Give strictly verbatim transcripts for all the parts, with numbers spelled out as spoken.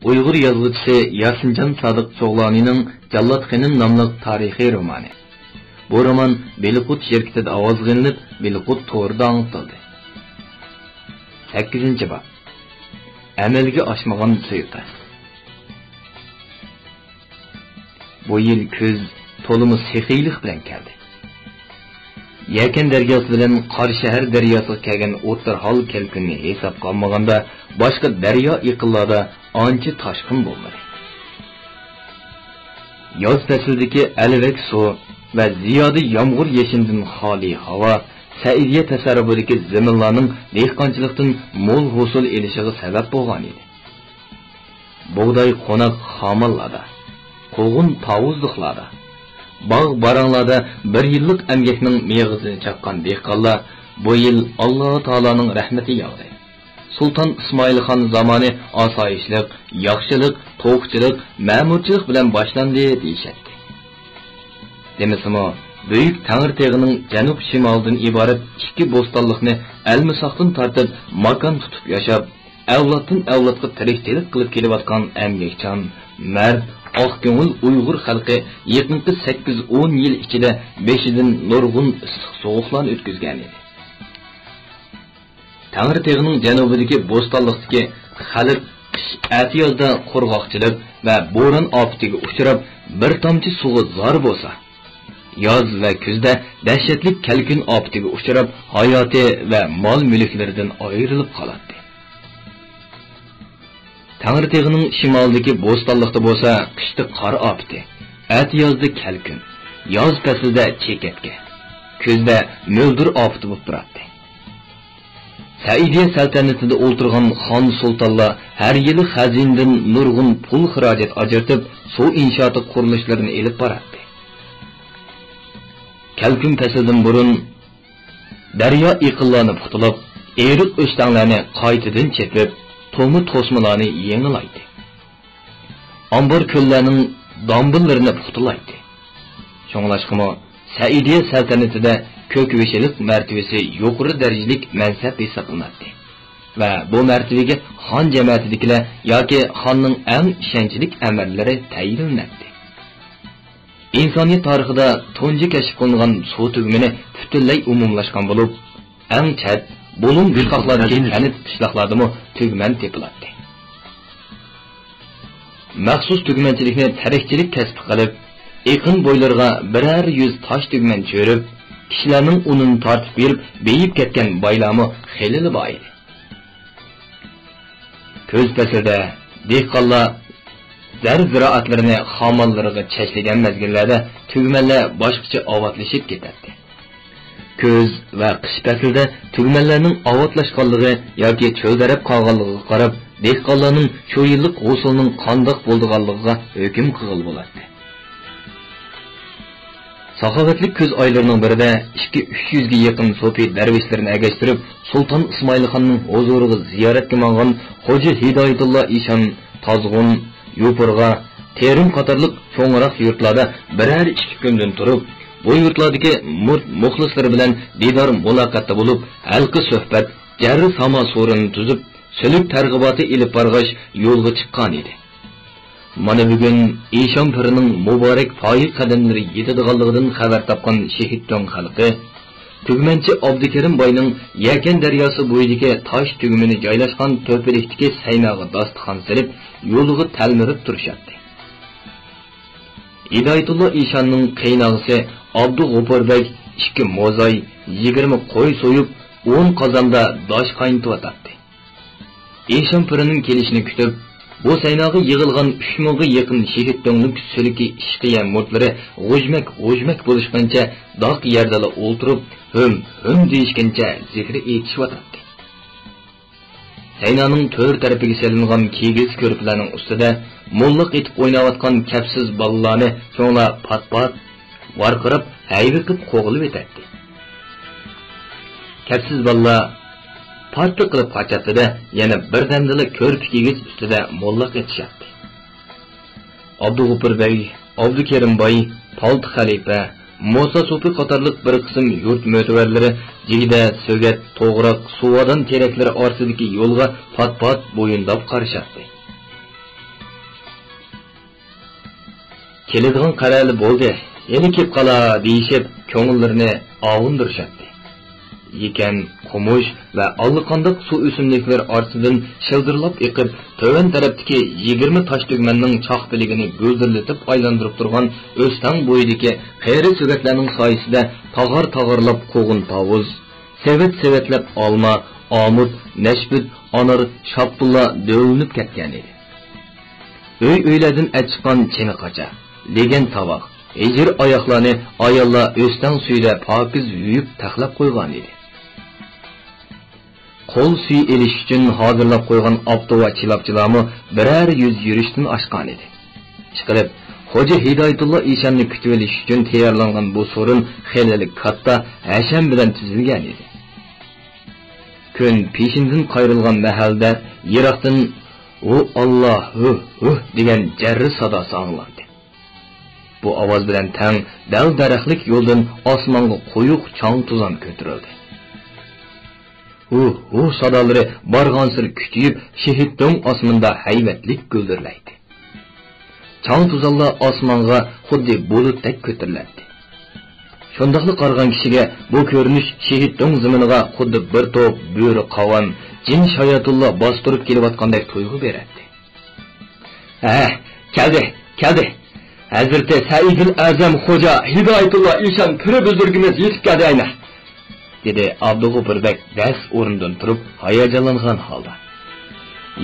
ئۇيغۇر يازغۇچىسى ياسىنجان سادىق چوغلانىنىڭ جاللات خېنىم ناملىق تارىخىي رومانى. بۇ رومان بىلقۇت شىركىتىدە ئاۋازغا ئېلىنىپ، بىلقۇت تورىدا ئاڭلىتىلدى. سەككىزىنچى باب. ئەمەلگە ئاشمىغان سۇيىقەست. بۇ يىل كۈز تولىمۇ سېخىيلىق بىلەن كەلدى. يەكەن دەرياسى بىلەن قاراشەھەر دەرياسىغا كەلگەن ئوتتۇرا ھال كەلكۈننى ھېسابقا ئالمىغاندا، باشقا دەريا ئېقىنلاردا ئانچە تاشقىن بولمىدى. ياز پەسلىدىكى ئەلۋەك سۇ ۋە زىيادە يامغۇر يېشىندىن خالىي ھاۋا سەئىدىيە تەسەررۇپىدىكى زېمىنلارنىڭ دېھقانچىلىقتىن مول ھوسۇل ئېلىشىغا سەۋەب بولغان ئىدى. بۇغداي قوناق خامانلاردا، قوغۇن پاۋۇزلۇقلاردا، باغ-باراڭلاردا بىر يىللىق ئەمگەكنىڭ مېغىزىنى چاققان دېھقانلار بۇ يىل ئاللا تائالانىڭ رەھمىتى ياغدى. سۇلتان ئىسمائىل خان زامانى ئاسايىشلىق، ياخشىلىق، توخۇچىلىق، مەمۇرچىلىق بىلەن باشلاندى دېيىشەتتى. دېمىسىمۇ، بۈيۈك تەڭرىتېغىنىڭ جەنۇب-شىمالىدىن ئىبارەت ئىككى بوستانلىقنى ئەلمىساقتىن تارتىپ ماكان تۇتۇپ ياشاپ، ئەۋلادتىن ئەۋلادقا تىرىكچىلىك قىلىپ كېلىۋاتقان ئەمگەكچان، مەرد، ئاق كۆڭۈل ئۇيغۇر خەلقى يېقىنقى سەككىز-ئون يىل ئىچىدە بېشىدىن نۇرغۇن ئىسسىق-سوغۇقلارنى ئۆتكۈزگەنىدى. تەڭرىتېغىنىڭ جەنۇبىدىكى بوستانلىقتىكى خەلق قىش ئەتىيازدا قۇرغاقچىلىق ۋە بوران ئاپىتىگە ئۇچراپ، بىر تامچە سۇغا زار بولسا، ياز ۋە كۈزدە دەھشەتلىك كەلكۈن ئاپىتىگە ئۇچراپ، ھاياتى ۋە مال-مۈلۈكلىرىدىن ئايرىلىپ قالاتتى. تەڭرىتېغىنىڭ شىمالىدىكى بوستانلىقتا بولسا قىشتا قار ئاپىتى، ئەتىيازدا كەلكۈن، ياز پەسلىدە چېكەتكە، كۈزدە مۆلدۈر ئاپىتى بولۇپ تۇراتتى. سەئىدىيە سەلتەنىتىدە ئولتۇرغان خان سۇلتانلار ھەر يىلى خەزىنىدىن نۇرغۇن پۇل خىراجەت ئاجرىتىپ، سۇ ئىنشائاتى قۇرۇلۇشلىرىنى ئېلىپ باراتتى. كەلكۈن پەسلىدىن بۇرۇن دەريا ئېقىنلارنى پۇتىلاپ، ئېرىق ئۆستەڭلەرنى قايتىدىن چېپىپ، تومۇر توسمىلارنى يېڭىلايتتى. ئامبار كۆللەرنىڭ دامبىلىرىنى پۇختىلايتتى. شۇڭلاشقىمۇ سەئىدىيە سەلتەنىتىدە كۆكبېشىلىق مەرتىۋىسى يۇقىرى دەرىجىلىك مەنسەپ ھېسابلىناتتى ۋە بۇ مەرتىۋىگە خان جەمەتىدىكىلەر ياكى خاننىڭ ئەڭ ئىشەنچلىك ئەمىرلىرى تەيىنلىنەتتى. ئىنسانىيەت تارىخىدا تۇنجى كەشىپ قىلىنغان سۇ تۈگمىنى پۈتۈنلەي ئومۇملاشقان بولۇپ، ئەڭ چەت، بۇلۇڭ-بۇچقاقلاردىكى كەنت، قىشلاقلاردىمۇ تۈگمەن تېپىلاتتى. مەخسۇس تۈگمەنچىلىكنى تىرىكچىلىك كەسپى قىلىپ، ئېقىن بويلىرىغا بىرەر يۈز تاش تۈگمەن چۆرۈپ، كىشىلەرنىڭ ئۇنىنى تارتىپ بېرىپ بېيىپ كەتكەن بايلارمۇ خېلىلا بار ئىدى. كۈز پەسلىدە دېھقانلار زەر-زىرائەتلىرىنى خامانلىرىغا چەشلىگەن مەزگىللەردە تۈگمەنلەر باشقىچە ئاۋاتلىشىپ كېتەتتى. كۈز ۋە قىش پەسلىدە تۈگمەنلەرنىڭ ئاۋاتلاشقانلىقى ياكى چۆلدەرەپ قالغانلىقىغا قاراپ، دېھقانلارنىڭ شۇ يىللىق ھوسۇلىنىڭ قانداق بولىدىغانلىقىغا ھۆكۈم قىلغىلى بولاتتى. ساخاۋەتلىك كۈز ئايلىرىنىڭ بىرىدە ئىككى-ئۈچ يۈزگە يېقىن سوپى دەرۋىشلىرىنى ئەگەشتۈرۈپ، سۇلتان ئىسمائىل خاننىڭ ھۇزۇرىغا زىيارەتكە ماڭغان خوجا ھىدايەتۇللا ئىشان تازغۇن، يوپۇرغا، تېرىم قاتارلىق چوڭراق يۇرتلاردا بىرەر ئىككى كۈندىن تۇرۇپ، بۇ يۇرتلاردىكى مۇرىت مۇخلىسلىرى بىلەن دىدار مۇلاقاتتا بولۇپ، ھەلقە سۆھبەت، جەررى ساما سورۇنى تۈزۈپ، سۈلۈك تەرغىباتى ئېلىپ بارغاچ يولغا چىققان ئىدى. مانا بۈگۈن ئىشان پىرىنىڭ مۇبارەك پايىز قەدەملىرى يېتىدىغانلىقىدىن خەۋەر تاپقان شېھىت دۆڭ خەلقى تۈگمەنچى ئابدۇكېرىم باينىڭ يەكەن دەرياسى بويىدىكى تاش تۈگمىنى جايلاشقان تۆپىلىكتىكى سەيناغا داستىخان سېلىپ، يولىغا تەلمۈرۈپ تۇرۇشاتتى. ھىدايەتۇللا ئىشاننىڭ قېيىنئاغىسى ئابدۇغوپۇر بەگ ئىككى موزاي، يىگىرمە قوي سويۇپ، ئون قازاندا داش قاينىتىۋاتاتتى. ئىشان پىرىنىڭ كېلىشىنى كۈتۈپ، بۇ سەيناغا يىغىلغان ئۈچ مىڭغا يېقىن شېھىت دۆڭلۈك سۈلۈكى ئىشقىيە مۇرىتلىرى غۇژمەك-غۇژمەك بولۇشقانچە داق يەردىلا ئولتۇرۇپ، ھۆم-ھۆم دېيىشكەنچە زىكرى ئېيتىشىۋاتاتتى. سەينانىڭ تۆر تەرىپىگە سېلىنغان كىگىز كۆرپىلەرنىڭ ئۈستىدە موللاق ئېتىپ ئويناۋاتقان كەپسىز بالىلارنى چوڭلار پات-پات ۋارقىراپ، ھەيۋە قىلىپ قوغلىۋېتەتتى. كەپسىز بالىلار پارتلا قىلىپ قاچاتتى-دە، يەنە بىردەمدىلا كۆرپە كىگىز ئۈستىدە موللاق ئېتىشاتتى. ئابدۇغوپۇر بەگ، ئابدۇكېرىم باي، پالتا خەلىپە، موسا سوپى قاتارلىق بىر قىسىم يۇرت مۆتىۋەرلىرى جىگدە، سۆگەت، توغراق، سۇۋادان تېرەكلىرى ئارىسىدىكى يولغا پات-پات بويۇنداپ قارىشاتتى. كېلىدىغان قەرەلى بولدى، يەنە كېلىپ قالا دېيىشىپ، كۆڭۈللىرىنى ئاۋۇندۇرۇشاتتى. يېكەن، قومۇش ۋە ئاللىقانداق سۇ ئۆسۈملۈكلىرى ئارىسىدىن شىلدىرلاپ ئېقىپ، تۆۋەن تەرەپتىكى يىگىرمە تاش تۈگمەننىڭ چاق پىلىكىنى گۈلدۈرلىتىپ ئايلاندۇرۇپ تۇرغان ئۆستەڭ بويىدىكى قېرى سۆگەتلەرنىڭ سايىسىدە تاغار-تاغارلاپ قوغۇن-تاۋۇز، سېۋەت-سېۋەتلەپ ئالما، ئامۇت، نەشپۈت، ئانار، شاپتۇللار دۆۋىلىنىپ كەتكەنىدى. ئۆي-ئۆيلەردىن ئەچىققان چىنە-قاچا، لېگەن-تاۋاق، ھېجىر ئاياغلارنى ئاياللار ئۆستەڭ سۈيىدە پاكىز يۇيۇپ تەخلەپ قويغانىدى. قول سۈيى ئېلىش ئۈچۈن ھازىرلاپ قويغان ئاپتوۋا چىلاپچىلارمۇ بىرەر يۈز يۈرۈشتىن ئاشقانىدى. ئىشقىلىپ، خوجا ھىدايەتۇللا ئىشاننى كۈتۈۋېلىش ئۈچۈن تەييارلانغان بۇ سورۇن خېلىلا كاتتا، ھەشەم بىلەن تۈزۈلگەنىدى. كۈن پېشىندىن قايرىلغان مەھەلدە يىراقتىن «ھۇ ئاللا، ھۇ، ھۇ» دېگەن جەررە ساداسى ئاڭلاندى. بۇ ئاۋاز بىلەن تەڭ دەل-دەرەخلىك يولدىن ئاسمانغا قويۇق چاڭ-توزان كۆتۈرۈلدى. «ھۇ، ھۇ» سادالىرى بارغانسېرى كۈچىيىپ، شېھىت دۆڭ ئاسمىنىدا ھەيۋەتلىك گۈلدۈرلەيتتى. چاڭ-توزانلار ئاسمانغا خۇددى بۇلۇتتەك كۆتۈرۈلەتتى. شۇنداقلا قارىغان كىشىگە بۇ كۆرۈنۈش شېھىت دۆڭ زېمىنىغا خۇددى بىر توپ بۆرە قاۋان، جىن شاياتۇنلار باستۇرۇپ كېلىۋاتقاندەك تۇيغۇ بېرەتتى. «ھە، كەلدى، كەلدى! ھەزرىتى سەئىدۇل ئەزەم خوجا ھىدايەتۇللا ئىشان پىرى بۈزرىكىمىز يېتىپ كەلدى ئەينە!» دېدى ئابدۇغوپۇر بەگ دەس ئورنىدىن تۇرۇپ ھاياجانلانغان ھالدا.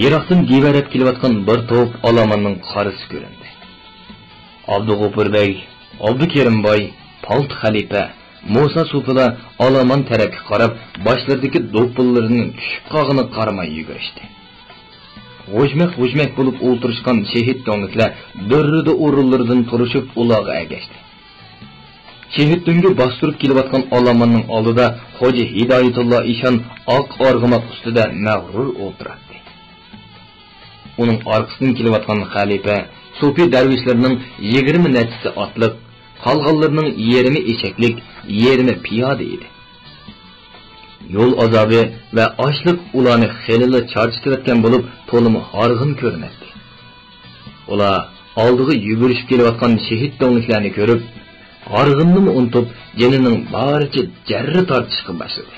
يىراقتىن دىۋەرەپ كېلىۋاتقان بىر توپ ئالاماننىڭ قارىسى كۆرۈندى. ئابدۇغوپۇر بەگ، ئابدۇكېرىم باي، پالتا خەلىپە، مۇسا سوپىلا ئالامان تەرەپكە قاراپ، باشلىرىدىكى دوپپىلىرىنىڭ چۈشۈپ قالغىنىغا قارىماي يۈگۈرۈشتى. غۇژمەك-غۇژمەك بولۇپ ئولتۇرۇشقان شېھىت دۆڭلۈكلەر دۈررىدە ئورۇنلىرىدىن تۇرۇشۇپ ئۇلارغا ئەگەشتى. شېھىت دۆڭگە باستۇرۇپ كېلىۋاتقان ئالاماننىڭ ئالدىدا خوجا ھىدايەتۇللا ئىشان ئاق ئارغىماق ئۈستىدە مەغرۇر ئولتۇراتتى. ئۇنىڭ ئارقىسىدىن كېلىۋاتقان خەلىپە، سوپى دەرۋىشلىرىنىڭ يىگىرمە نەچچىسى ئاتلىق، قالغانلىرىنىڭ يېرىمى ئېشەكلىك، يېرىمى پىيادە ئىدى. يول ئازابى ۋە ئاچلىق ئۇلارنى خېلىلا چارچىتىۋەتكەن بولۇپ، تولىمۇ ھارغىن كۆرۈنەتتى. ئۇلار ئالدىغا يۈگۈرۈشۈپ كېلىۋاتقان شېھىت دۆڭلۈكلەرنى كۆرۈپ، ھارغىننىمۇ ئۇنتۇپ، جېنىنىڭ بارىچە جەررە تارتىشقا باشلىدى.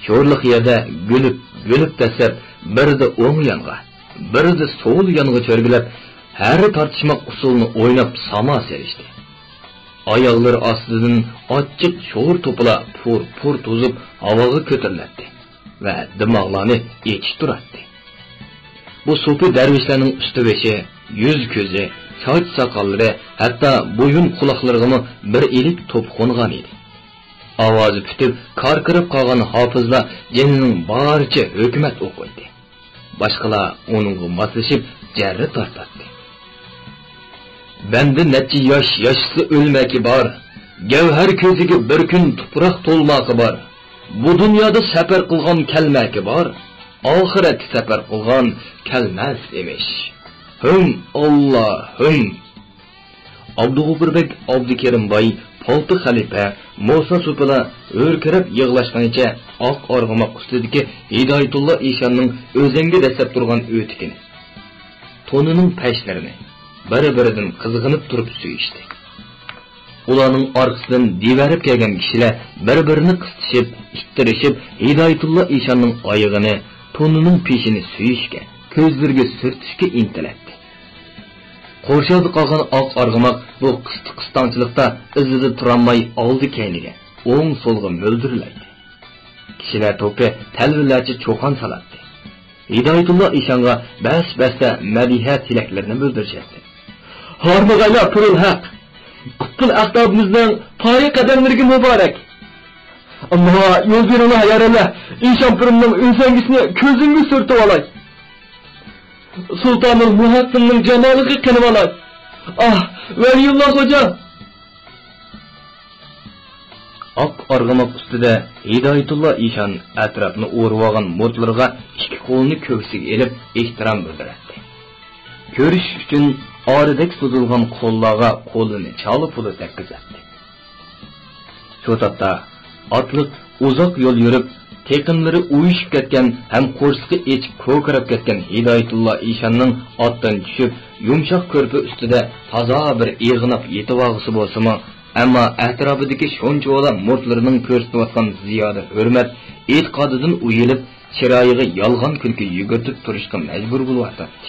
شورلۇق يەردە گۈلۈپ، گۈلۈپ دەسسەپ، بىردە ئوڭ يانغا، بىردە سول يانغا چۆرگىلەپ، ھەر تارتىشماق ئۇسسۇلىنى ئويناپ ساما سېلىشتى. ئاياغلىرى ئاستىدىن ئاچچىق شور توپىلا پۇر-پۇر توزۇپ ھاۋاغا كۆتۈرۈلەتتى ۋە دىماغلارنى ئېچىشتۇراتتى. بۇ سوپى دەرۋىشلەرنىڭ ئۈستى-بېشى، يۈز-كۆزى، چاچ-ساقاللىرى، ھەتتا بويۇن-قۇلاقلىرىغىمۇ بىر ئىلىك توپا قونغانىدى. ئاۋازى پۈتۈپ، كاركىراپ قالغان ھاپىزلار جېنىنىڭ بارىچە ھۆكۈمەت ئوقۇيتتى. باشقىلار ئۇنىڭغا ماسلىشىپ جەررە تارتاتتى. بەندە نەچچە ياش ياشىسا ئۆلمەكى بار، گەۋھەر كۆزىگە بىر كۈن تۇپراق تولماقى بار. بۇ دۇنيادا سەپەر قىلغان كەلمەكى بار، ئاخىرەتكە سەپەر قىلغان كەلمەس ئىمىش. ھىم، ئاللا، ھىم! ئابدۇغوپۇر بەگ، ئابدۇكېرىم باي، پالتا خەلىپە، مۇسا سوپىلار ھۆركىرەپ يىغلاشقىنىچە ئاق ئارغىماق ئۈستىدىكى ھىدايەتۇللا ئىشاننىڭ ئۆزەڭگە دەسسەپ تۇرغان ئۆتۈكىنى، تونىنىڭ پەشلىرىنى بىر-بىرىدىن قىزغىنىپ تۇرۇپ سۆيۈشتى. ئۇلارنىڭ ئارقىسىدىن دىۋەرەپ كەلگەن كىشىلەر بىر-بىرىنى قىستىشىپ، ئىتتىرىشىپ، ھىدايەتۇللا ئىشاننىڭ ئايىغىنى، تونىنىڭ پېشىنى سۆيۈشكە، كۆزلىرىگە سۈرتۈشكە ئىنتىلەتتى. قورشاۋدا قالغان ئاق ئارغىماق بۇ قىستىق-قىستاڭچىلىقتا ئىزىدا تۇرالماي ئالدى-كەينىگە، ئوڭ-سولغا مۆلدۈرلەيتتى. كىشىلەر توپى تەلۋىلەرچە چۇقان سالاتتى. ھىدايەتۇللا ئىشانغا بەس-بەستە مەدھىيە تىلەكلىرىنى بىلدۈرۈشەتتى. ھارمىغايلا پۇرۇل ھەق! قۇتلۇق ئەقتابىمىزنىڭ پايە قەدەملىرىگە مۇبارەك! ئەمما يول بېرىڭلار يارەنلەر، ئىشان پىرىمنىڭ ئۆزەڭگىسىنى كۆزۈمگە سۈرتۈۋالاي. سۇلتانۇل مۇھەققىمنىڭ جامالىغا قېنىۋالاي. ئاھ، ۋەلىيۇللا خوجا! ئاق ئارغىماق ئۈستىدە ھىدايەتۇللا ئىشان ئەتراپنى ئورىۋالغان مۇرتلىرىغا ئىككى قولىنى كۆكسىگە ئېلىپ ئېھتىرام بىلدۈرەتتى. كۆرۈشۈش ئۈچۈن ئارىدەك سوزۇلغان قوللارغا قولىنى چالا-پۇلا تەگكۈزەتتى. شۇ تاپتا ئاتلىق ئۇزاق يول يۈرۈپ، تېقىملىرى ئۇيۇشۇپ كەتكەن ھەم قورسىقى ئېچىپ كوكىراپ كەتكەن ھىدايەتۇللا ئىشاننىڭ ئاتتىن چۈشۈپ، يۇمشاق كۆرپە ئۈستىدە تازا بىر ئېغىناپ يېتىۋالغۇسى بولسىمۇ، ئەمما ئەتراپىدىكى شۇنچىۋالا مۇرىتلىرىنىڭ كۆرسىتىۋاتقان زىيادە ھۆرمەت ئېتىقادىدىن ئۇيىلىپ، چىرايىغا يالغان كۈلكە يۈگۈرتۈپ تۇرۇشقا مەجبۇر بولۇۋاتاتتى.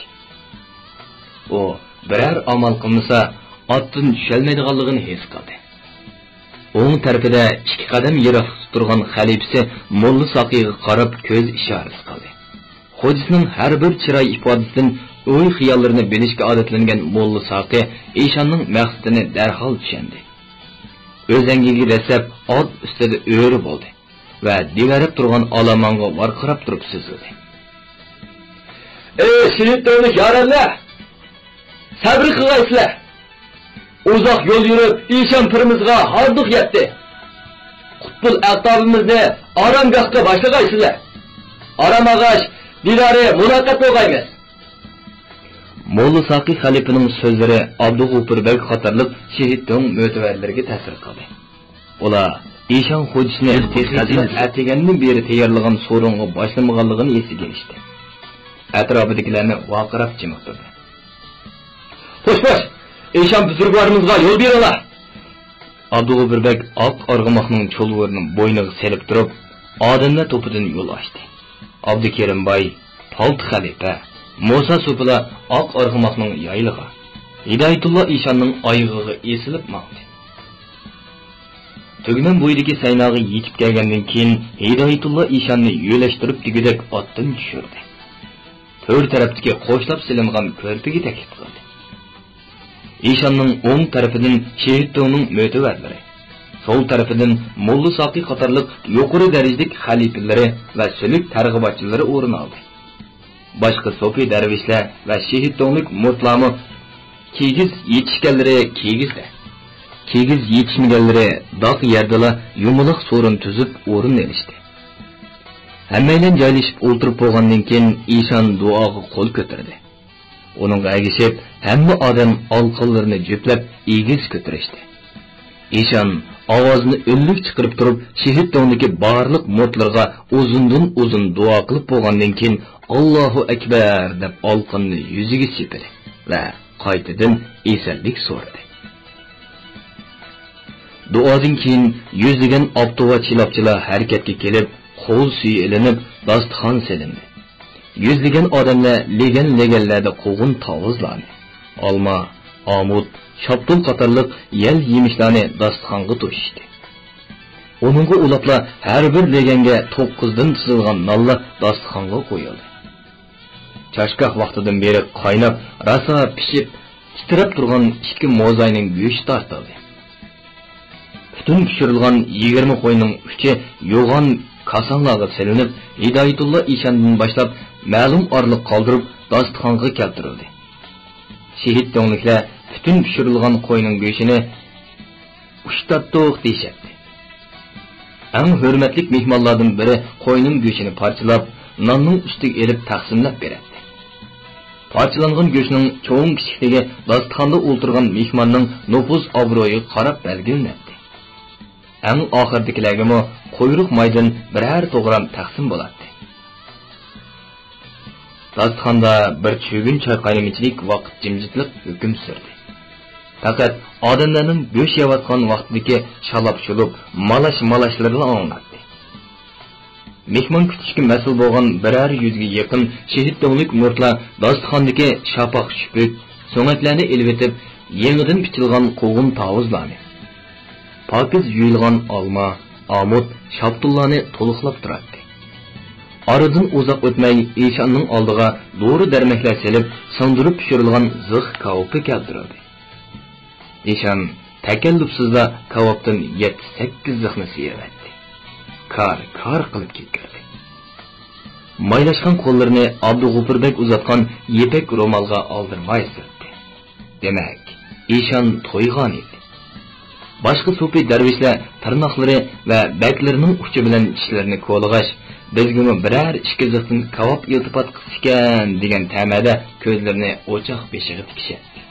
ئۇ بىرەر ئامال قىلمىسا، ئاتتىن چۈشەلمەيدىغانلىقىنى ھېس قىلدى. ئوڭ تەرىپىدە ئىككى قەدەم يىراقلىقتا تۇرغان خەلىپىسى موللا ساقىيغا قاراپ كۆز ئىشارىسى قىلدى. خوجىسىنىڭ ھەر بىر چىراي ئىپادىسىدىن ئوي-خىياللىرىنى بىلىشكە ئادەتلەنگەن موللا ساقى ئىشاننىڭ مەقسىتىنى دەرھال چۈشەندى. ئۆزەڭگىگە دەسسەپ ئات ئۈستىدە ئۆرە بولدى ۋە دىۋەرەپ تۇرغان ئالامانغا ۋارقىراپ تۇرۇپ سۆزلىدى. ئەي شېھىت دۆڭلۈك يارەنلەر! سەبرى قىلغايسىلەر! ئۇزاق يول يۈرۈپ، ئىشان پىرىمىزغا ھاردۇق يەتتى. قۇتبۇل ئەقتابىمىزنى ئارامگاھقا باشلىغايسىلەر. ئارام ئاغاچ دىدارى مۇلاقات بولغايمىز. موللا ساقى خەلىپىنىڭ سۆزلىرى ئابدۇغوپۇر بەگ قاتارلىق شېھىت دۆڭ مۆتىۋەرلىرىگە تەسىر قىلدى. ئۇلار ئىشان خوجىسىنى تېخىچە ئەتىگەندىن بېرى تەييارلىغان سورۇنغا باشلىمىغانلىقىنى ئېسىگە ئېلىشتى. ئەتراپىدىكىلەرنى ۋارقىراپ چىمىقتۇردى. خوش، خوش! ئىشان بۇزرۇگۋارىمىزغا يول بېرىڭلار! ئابدۇغوپۇر بەگ ئاق ئارغىماقنىڭ چۇلۋۇرىنى بوينىغا سېلىپ تۇرۇپ، ئادەملەر توپىدىن يول ئاچتى. ئابدۇكېرىم باي، پالتا خەلىپە، مۇسا سوپىلار ئاق ئارغىماقنىڭ يايلىغا، ھىدايەتۇللا ئىشاننىڭ ئايىغىغا ئېسىلىپ ماڭدى. تۈگمەن بويىدىكى سەيناغا يېتىپ كەلگەندىن كېيىن، ھىدايەتۇللا ئىشاننى يۆلەشتۈرۈپ دېگۈدەك ئاتتىن چۈشۈردى. تۆر تەرەپتىكى قوشلاپ سېلىنغان كۆرپىگە تەكلىپ قىلدى. ئىشاننىڭ ئوڭ تەرىپىدىن شېھىت دۆڭنىڭ مۆتىۋەرلىرى، سول تەرىپىدىن موللا ساقى قاتارلىق يۇقىرى دەرىجىلىك خەلىپىلىرى ۋە سۈلۈك تەرغىباتچىلىرى ئورۇن ئالدى. باشقا سوپى دەرۋىشلەر ۋە شېھىت دۆڭلۈك مۇرىتلارمۇ كىگىز يېتىشكەنلىرى كىگىزدە، كىگىز يېتىشمىگەنلىرى داق يەردىلا يۇمىلاق سورۇن تۈزۈپ ئورۇن ئېلىشتى. ھەممەيلەن جايلىشىپ ئولتۇرۇپ بولغاندىن كېيىن، ئىشان دۇئاغا قول كۆتۈردى. ئۇنىڭغا ئەگىشىپ، ھەممە ئادەم ئالىقانلىرىنى جۈپلەپ، ئېگىز كۆتۈرۈشتى. ئىشان ئاۋازىنى ئۈنلۈك چىقىرىپ تۇرۇپ، شېھىت دۆڭدىكى بارلىق مۇرىتلىرىغا ئۇزۇندىن ئۇزۇن دۇئا قىلىپ بولغاندىن كېيىن، «ئاللاھۇ ئەكبەر» دەپ ئالىقاننى يۈزىگە سېپىدى ۋە قايتىدىن ئېسەنلىك سورىدى. دۇئادىن كېيىن يۈزلىگەن ئاپتوۋا چىلاپچىلار ھەرىكەتكە كېلىپ، قوز سۈيى ئېلىنىپ، داستىخان سېلىندى. يۈزلىگەن ئادەملەر لېگەن-لېگەنلەردە قوغۇن-تاۋۇزلارنى، ئالما، ئامۇت، شاپتۇل قاتارلىق يەل-يېمىشلارنى داستىخانغا توشۇشتى. ئۇنىڭغا ئۇلاپلا ھەر بىر لېگەنگە توققۇزدىن تىزىلغان نانلار داستىخانغا قويۇلدى. چاشگاھ ۋاقتىدىن بېرى قايناپ، راسا پىشىپ، تىترەپ تۇرغان ئىككى موزاينىڭ گۆشى تارتىلدى. پۈتۈن پىشۇرۇلغان يىگىرمە قوينىڭ ئۈچى يوغان كاسانلارغا سېلىنىپ، ھىدايەتۇللا ئىشاندىن باشلاپ مەلۇم ئارىلىق قالدۇرۇپ داستىخانغا كەلتۈرۈلدى. شېھىت دۆڭلۈكلەر پۈتۈن پىشۇرۇلغان قوينىڭ گۆشىنى ئۇشتاتتۇق دېيىشەتتى. ئەڭ ھۆرمەتلىك مېھمانلاردىن بىرى قوينىڭ گۆشىنى پارچىلاپ، ناننىڭ ئۈستىگە ئېلىپ تەقسىملەپ بېرەتتى. پارچىلانغان گۆشنىڭ چوڭ-كىچىكلىكى داستىخاندا ئولتۇرغان مېھماننىڭ نوپۇز-ئابرۇيىغا قاراپ بەلگىلىنەتتى. ئەڭ ئاخىرىدىكىلەرگىمۇ قۇيرۇق مايدىن بىرەر توغرام تەقسىم بولاتتى. داستىخاندا بىر چۈگۈن چاي قاينىمىچىلىك ۋاقىت جىمجىتلىق ھۆكۈم سۈردى. پەقەت ئادەملەرنىڭ گۆش يەۋاتقان ۋاقتىدىكى شالاپ-شۇلۇپ، مالاش-مالاشلىرىلا ئاڭلىناتتى. مېھمان كۈتۈشكە مەسئۇل بولغان بىرەر يۈزگە يېقىن شېھىت دۆڭلۈك مۇرىتلار داستىخاندىكى شاپاق-شۈپۈك، سۆڭەكلەرنى ئېلىۋېتىپ، يېڭىدىن پىچىلغان قوغۇن-تاۋۇزلارنى، پاكىز يۇيۇلغان ئالما، ئامۇت، شاپتۇللارنى تولۇقلاپ تۇراتتى. ئارىدىن ئۇزاق ئۆتمەي ئىشاننىڭ ئالدىغا دورا-دەرمەكلەر سېلىپ، سىڭدۈرۈپ پىشۇرۇلغان زىخ كاۋىپى كەلتۈرۈلدى. ئىشان تەكەللۇپسىزلا كاۋاپتىن يەتتە-سەككىز زىخنى سىيرىۋەتتى. كار، كار قىلىپ كېتىۋەردى. مايلاشقان قوللىرىنى ئابدۇغوپۇر بەگ ئۇزاتقان يىپەك رومالغا ئالدىرىماي سۈرتتى. دېمەك، ئىشان تويغان ئىدى. باشقا سوپى دەرۋىشلەر تىرناقلىرى ۋە بەكلىرىنىڭ ئۇچى بىلەن چىشلىرىنى كولىغاچ، بىزگىمۇ بىرەر ئىككى زىختىن كاۋاپ ئىلتىپات قىلسىكەن دېگەن تەمەدە كۆزلىرىنى ئوچاق بېشىغا تىكىشەتتى.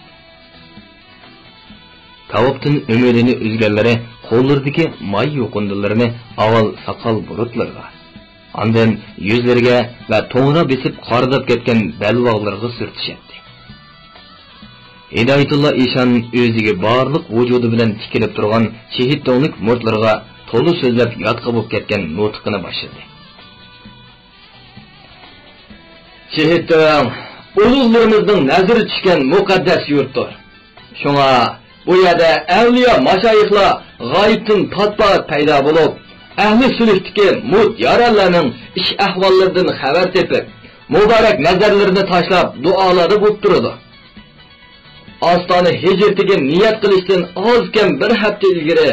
كاۋاپتىن ئۈمىدىنى ئۈزگەنلىرى قوللىرىدىكى ماي يۇقۇندىلىرىنى ئاۋۋال ساقال بۇرۇتلىرىغا، ئاندىن يۈزلىرىگە ۋە توڭرا بېسىپ قارىداپ كەتكەن بەلباغلىرىغا سۈرتۈشەتتى. ھىدايەتۇللا ئىشان ئۆزىگە بارلىق ۋۇجۇدى بىلەن تىكىلىپ تۇرغان شېھىت دۆڭلۈك مۇرىتلىرىغا تولا سۆزلەپ ياتقا بولۇپ كەتكەن نۇتقىنى باشلىدى. شېھىت دۆڭ ئۇلۇغلىرىمىزنىڭ نەزىرى چۈشكەن مۇقەددەس يۇرتتۇر. شۇڭا بۇ يەردە ئەۋلىيا ماشايىخلار غايىبتىن پات-پات پەيدا بولۇپ، ئەھلى سۈلۈكتىكى مۇرىت يارەنلەرنىڭ ئىش-ئەھۋاللىرىدىن خەۋەر تېپىپ، مۇبارەك نەزەرلىرىنى تاشلاپ دۇئالاردا بولۇپ تۇرىدۇ. ئاستانە ھىجرىتىگە نىيەت قىلىشتىن ئاز-كەم بىر ھەپتە ئىلگىرى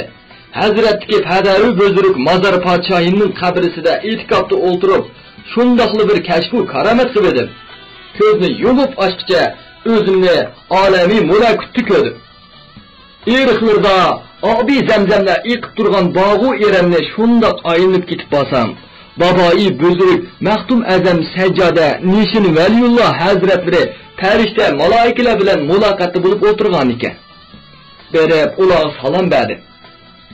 ھەزرەتتىكى پەدەرۇ بۈزرۈك مازار پادىشاھىنىڭ قەبرىسىدە ئېتىكاپتا ئولتۇرۇپ، شۇنداقلا بىر كەشپۇ كارامەت قىلىۋىدىم. كۆزنى يۇمۇپ ئاچقىچە ئۆزۈمنى ئالەمى مۇلەكۇتتا كۆردۈم. ئېرىقلىرىدا ئابى زەمزەملەر ئېقىپ تۇرغان باغۇ ئېرەننى شۇنداق ئايلىنىپ كېتىپ بارسام، بابايى بۈزرۈك مەختۇم ئەزەم سەججادە نىشىن ۋەلىيۇللا ھەزرەتلىرى پەرىشتە مالائىكىلەر بىلەن مۇلاقاتتا بولۇپ ئولتۇرغانىكەن. بېرىپ ئۇلارغا سالام بەردىم.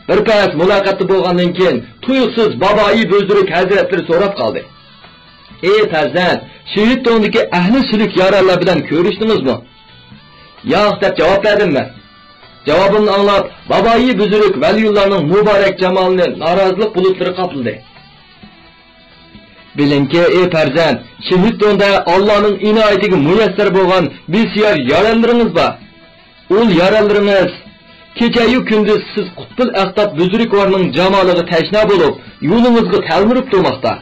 بىر پەس مۇلاقاتتا بولغاندىن كېيىن تۇيۇقسىز بابايى بۈزرۈك ھەزرەتلىرى سوراپ قالدى. ئى پەرزەنت، شېھىت دۆڭدىكى ئەھلى سۈلۈك يارەنلەر بىلەن كۆرۈشتىڭىزمۇ؟ ياق دەپ جاۋاب بەردىم مەن. جاۋابىمنى ئاڭلاپ، بابايى بۈزرۈك ۋەلىيۇللانىڭ مۇبارەك جامالىنى نارازىلىق بۇلۇتلىرى قاپلىدى. بىلىڭكى، ئى پەرزەنت، شېھىت دۆڭدە ئاللانىڭ ئىنايىتىگە مۇيەسسەر بولغان بىسيار يارەنلىرىڭىز بار. ئۇل يارەنلىرىڭىز كېچەيۇ كۈندۈز سىز قۇتبۇل ئەقتاب بۈزرۈكۋارنىڭ جامالىغا تەشنا بولۇپ، يولىڭىزغا تەلمۈرۈپ تۇرماقتا.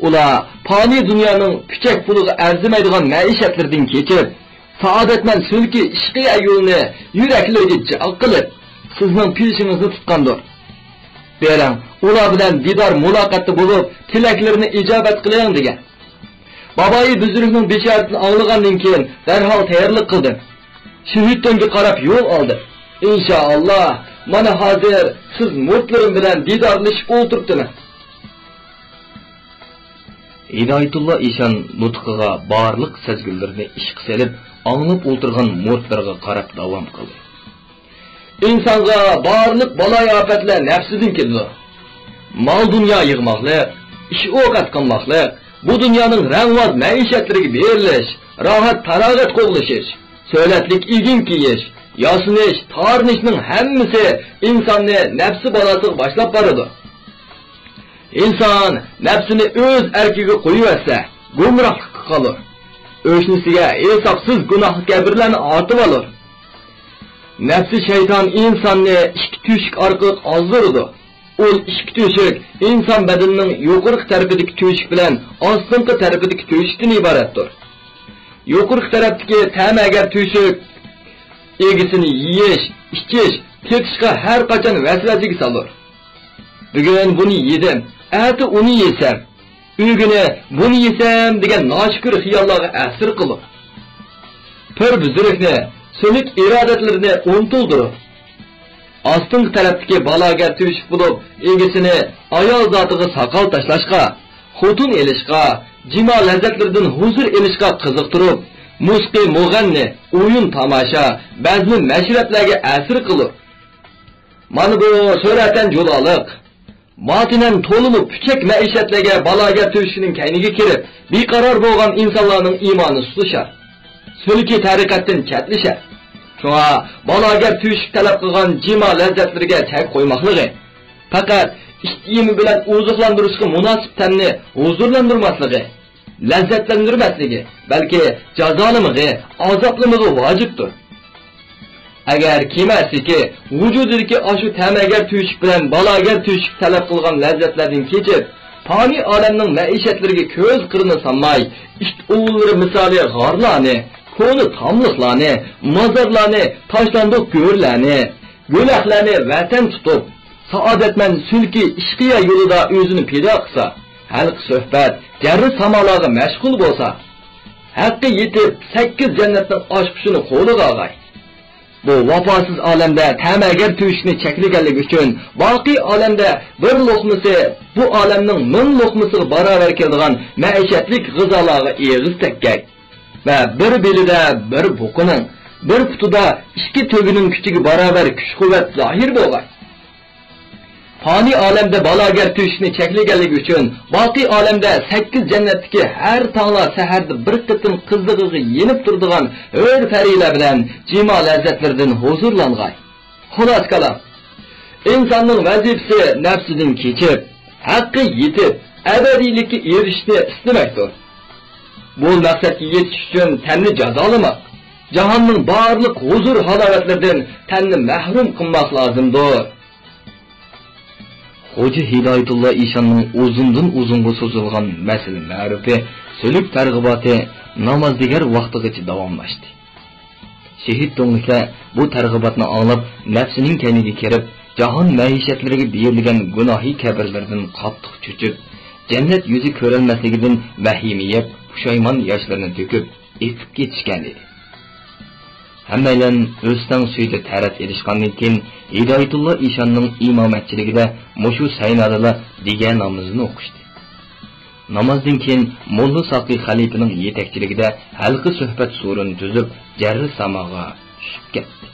ئۇلار پانىي دۇنيانىڭ پۈچەك پۇلىغا ئەرزىمەيدىغان مەئىشەتلىرىدىن كېچىپ، سائادەتمەن سۈلكى ئىشقىيە يولىنى يۈرەكلىرىگە جىق قىلىپ، سىزنىڭ پېشىڭىزنى تۇتقاندۇر. بېرىڭ، ئۇلار بىلەن دىدار مۇلاقاتتا بولۇپ، تىلەكلىرىنى ئىجابەت قىلىڭ، دېگەن. بابايى بۈزرۈكنىڭ بېشارىتىنى ئاڭلىغاندىن كېيىن، دەرھال تەييارلىق قىلدىم. شېھىت دۆڭگە قاراپ يول ئالدىم. ئىنشائاللا، مانا ھازىر سىز مۇرىتلىرىم بىلەن دىدارلىشىپ ئولتۇرۇپتىمەن. ھىدايەتۇللا ئىشان نۇتقىغا بارلىق سەزگۈللىرىنى ئىشقا سېلىپ، ئاڭلاپ ئولتۇرغان مۇرىتلىرىغا قاراپ داۋام قىلدى. ئىنسانغا بارلىق بالايىئاپەتلەر نەپسىدىن كېلىدۇ. مال-دۇنيا يىغماقلىق، ئىش-ئوقەت قىلماقلىق، بۇ دۇنيانىڭ رەڭۋاز مەئىشەتلىرىگە بېرىلىش، راھەت-پاراغەت قوغلىشىش، سۆلەتلىك ئىگىن كىيىش، ياسىنىش، تارىنىشنىڭ ھەممىسى ئىنساننى نەپسى بالاسىغا باشلاپ بارىدۇ. ئىنسان نەپسىنى ئۆز ئەركىگە قويۇۋەتسە، گۇمراھلىققا قالۇر. ئۆشنىسىگە ھېسابسىز گۇناھلىق كەبىرلەرنى ئارتىۋالۇر. نەپسى شەيتان ئىنساننى ئىككى تۆشۈك ئارقىلىق ئازدۇرىدۇ. ئۇل ئىككى تۆشۈك ئىنسان بەدىنىنىڭ يۇقىرىقى تەرىپىدىكى تۆشۈك بىلەن ئاستىنقى تەرىپىدىكى تۆشۈكتىن ئىبارەتتۇر. يۇقىرىقى تەرەپتىكى تەمەگەر تۆشۈك ئىگىسىنى يېيىش، ئىچىش، تېتىشقا ھەر قاچان ۋەسۋەسىگە سالۇر. بۈگۈن بۇنى يېدىم، ئەتە ئۇنى يېسەم، ئۆگۈنى بۇنى يېسەم دېگەن ناشۈكۈر خىياللارغا ئەسىر قىلۇر. پىر بۈزرۈكنى، سۈلۈك ئىرادەتلىرىنى ئۇنتۇلدۇرۇر. ئاستىنقى تەرەپتىكى بالاگەر تۆشۈك بولۇپ، ئىگىسىنى ئايال زاتىغا ساقال تاشلاشقا، خوتۇن ئېلىشقا، جىما لەززەتلىرىدىن ھۇزۇر ئېلىشقا قىزىقتۇرۇپ، مۇسىقى مۇغەننى، ئويۇن تاماشا، بەزمە مەشرەپلەرگە ئەسىر قىلۇر. مانا بۇ سۈرەتەن جۇلالىق. باتىنەن تولىمۇ پۈچەك مەئىشەتلەرگە بالاگەر تۆشۈكنىڭ كەينىگە كىرىپ، بىقارار بولغان ئىنسانلارنىڭ ئىمانى سۇسلىشار. سۈلكى تەرىقەتتىن چەتلىشەر. شۇڭا بالاگەر تۆشۈك تەلەپ قىلغان جىما لەززەتلىرىگە چەك قويماقلىقى، پەقەت ئىت يېمى بىلەن ئوزۇقلاندۇرۇشقا مۇناسىپ تەمنى ھۇزۇرلاندۇرماسلىقى، لەززەتلەندۈرمەسلىكى، بەلكى جازالىمىغى، ئازابلىمىغى ۋاجىپتۇر. ئەگەر كىم ئەرسىكى ۋۇجۇدىدىكى ئاشۇ تەمەگەر تۆشۈك بىلەن بالاگەر تۆشۈك تەلەپ قىلغان لەززەتلەردىن كېچىپ، پانىي ئالەمنىڭ مەئىشەتلىرىگە كۆز قىرىنى سالماي، ئىت ئوۋلىرى مىسالى غارلارنى، كونا تاملىقلارنى، مازارلارنى، تاشلاندۇق گۆرلەرنى، گۆلەخلەرنى ۋەتەن تۇتۇپ، سائادەتمەن سۈلكى ئىشقىيە يولىدا ئۆزىنى پىدا قىلسا، ھەلقە سۆھبەت، جەررى سامالارغا مەشغۇل بولسا، ھەققى يېتىپ، سەككىز جەننەتنىڭ ئاچقۇچىنى قولىغا ئالغاي. بۇ ۋاپاسىز ئالەمدە تەمەگەر تۆشۈكنى چەكلىگەنلىكى ئۈچۈن، باقىي ئالەمدە بىر لوقمىسى بۇ ئالەمنىڭ مىڭ لوقمىسىغا باراۋەر كېلىدىغان مەئىشەتلىك غىزالارغا ئېغىز تەگكەي. ۋە بىر بېلىدە بىر بۇقىنىڭ، بىر پۇتىدا ئىككى تۆگىنىڭ كۈچىگە باراۋەر كۈچ-قۇۋۋەت زاھىر بولغاي. پانىي ئالەمدە بالاگەر تۆشۈكنى چەكلىگەنلىكى ئۈچۈن، باقىي ئالەمدە سەككىز جەننەتتىكى ھەر تاڭلا سەھەردە بىر قېتىم قىزىللىقىغا يېنىپ تۇرىدىغان ھۆر پەرىلەر بىلەن جىما لەززەتلىرىدىن ھۇزۇرلانغاي. خۇلاسە كالام، ئىنساننىڭ ۋەزىپىسى نەپسىدىن كېچىپ، ھەققە يېتىپ، ئەبەدىيلىككە ئېرىشىشنى ئىستىمەكتۇر. بۇ مەقسەتكە يېتىش ئۈچۈن تەننى جازالىماق، جاھاننىڭ بارلىق ھۇزۇر-ھالاۋەتلىرىدىن تەننى مەھرۇم قىلماق لازىمدۇر. خوجا ھىدايەتۇللا ئىشاننىڭ ئۇزۇندىن ئۇزۇنغا سوزۇلغان مەسىلە مەرىپى، سۈلۈك تەرغىباتى نامازدىگەر ۋاقتىغىچە داۋاملاشتى. شېھىت دۆڭلۈكلەر بۇ تەرغىباتنى ئاڭلاپ، نەپسىنىڭ كەينىگە كىرىپ، جاھان مەئىشەتلىرىگە بېرىلگەن گۇناھى كەبىرلىرىدىن قاتتىق چۆچۈپ، جەننەت يۈزى كۆرەلمەسلىكىدىن ۋەھىمە يەپ، پۇشايمان ياشلىرىنى تۆكۈپ، ئېقىپ كېتىشكەن ئىدى. ھەممەيلەن ئۆستەڭ سۈيىدە تەرەت ئېلىشقاندىن كېيىن، ھىدايەتۇللا ئىشاننىڭ ئىمامەتچىلىكىدە مۇشۇ سەينادىلا دىگەر نامىزىنى ئوقۇشتى. نامازدىن كېيىن موللا ساقىي خەلىپىنىڭ يېتەكچىلىكىدە ھەلقە سۆھبەت سورۇنى تۈزۈپ، جەررى ساماغا چۈشۈپ كەتتى.